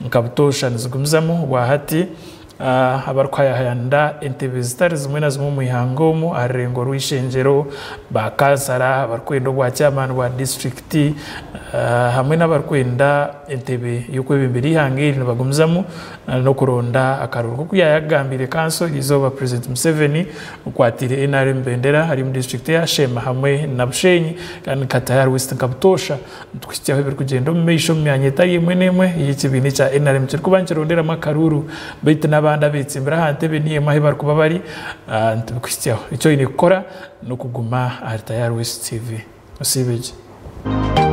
nka butoosha nizigumizamu obwahati. Abarikuhayahayanira entebe zitari zimwe na zimwe omu ihanga omu aha rurengo rw'eishengyero, ba kansara, abarikwenda obwa chairman bwa disiturikiti hamwe n'abarikwenda entebe y'okwebembera eihanga eri nibagumizamu n'okuronda akaruru. Nk'oku yaayagambiire kanso eriizooba Purezidenti Museveni okwatiire NRM bendera ari omu disiturikiti eya Sheema hamwe na Bushenyi kandi nka Tayari West nka butoosha Nitukuhitsyaho ebirikugyenda omu maisho omu myanya etari emwe n'emwe ei ekibiina ekya nrm kirikuba nikironderamu akaruuru beitu n'abandi abetsimbire aha ntebe niyo emwe ahu barikuba bari nitubikuhitsyaho. Eki oine kukora n'okuguma ahari Tayari West TV. Osiibe gye.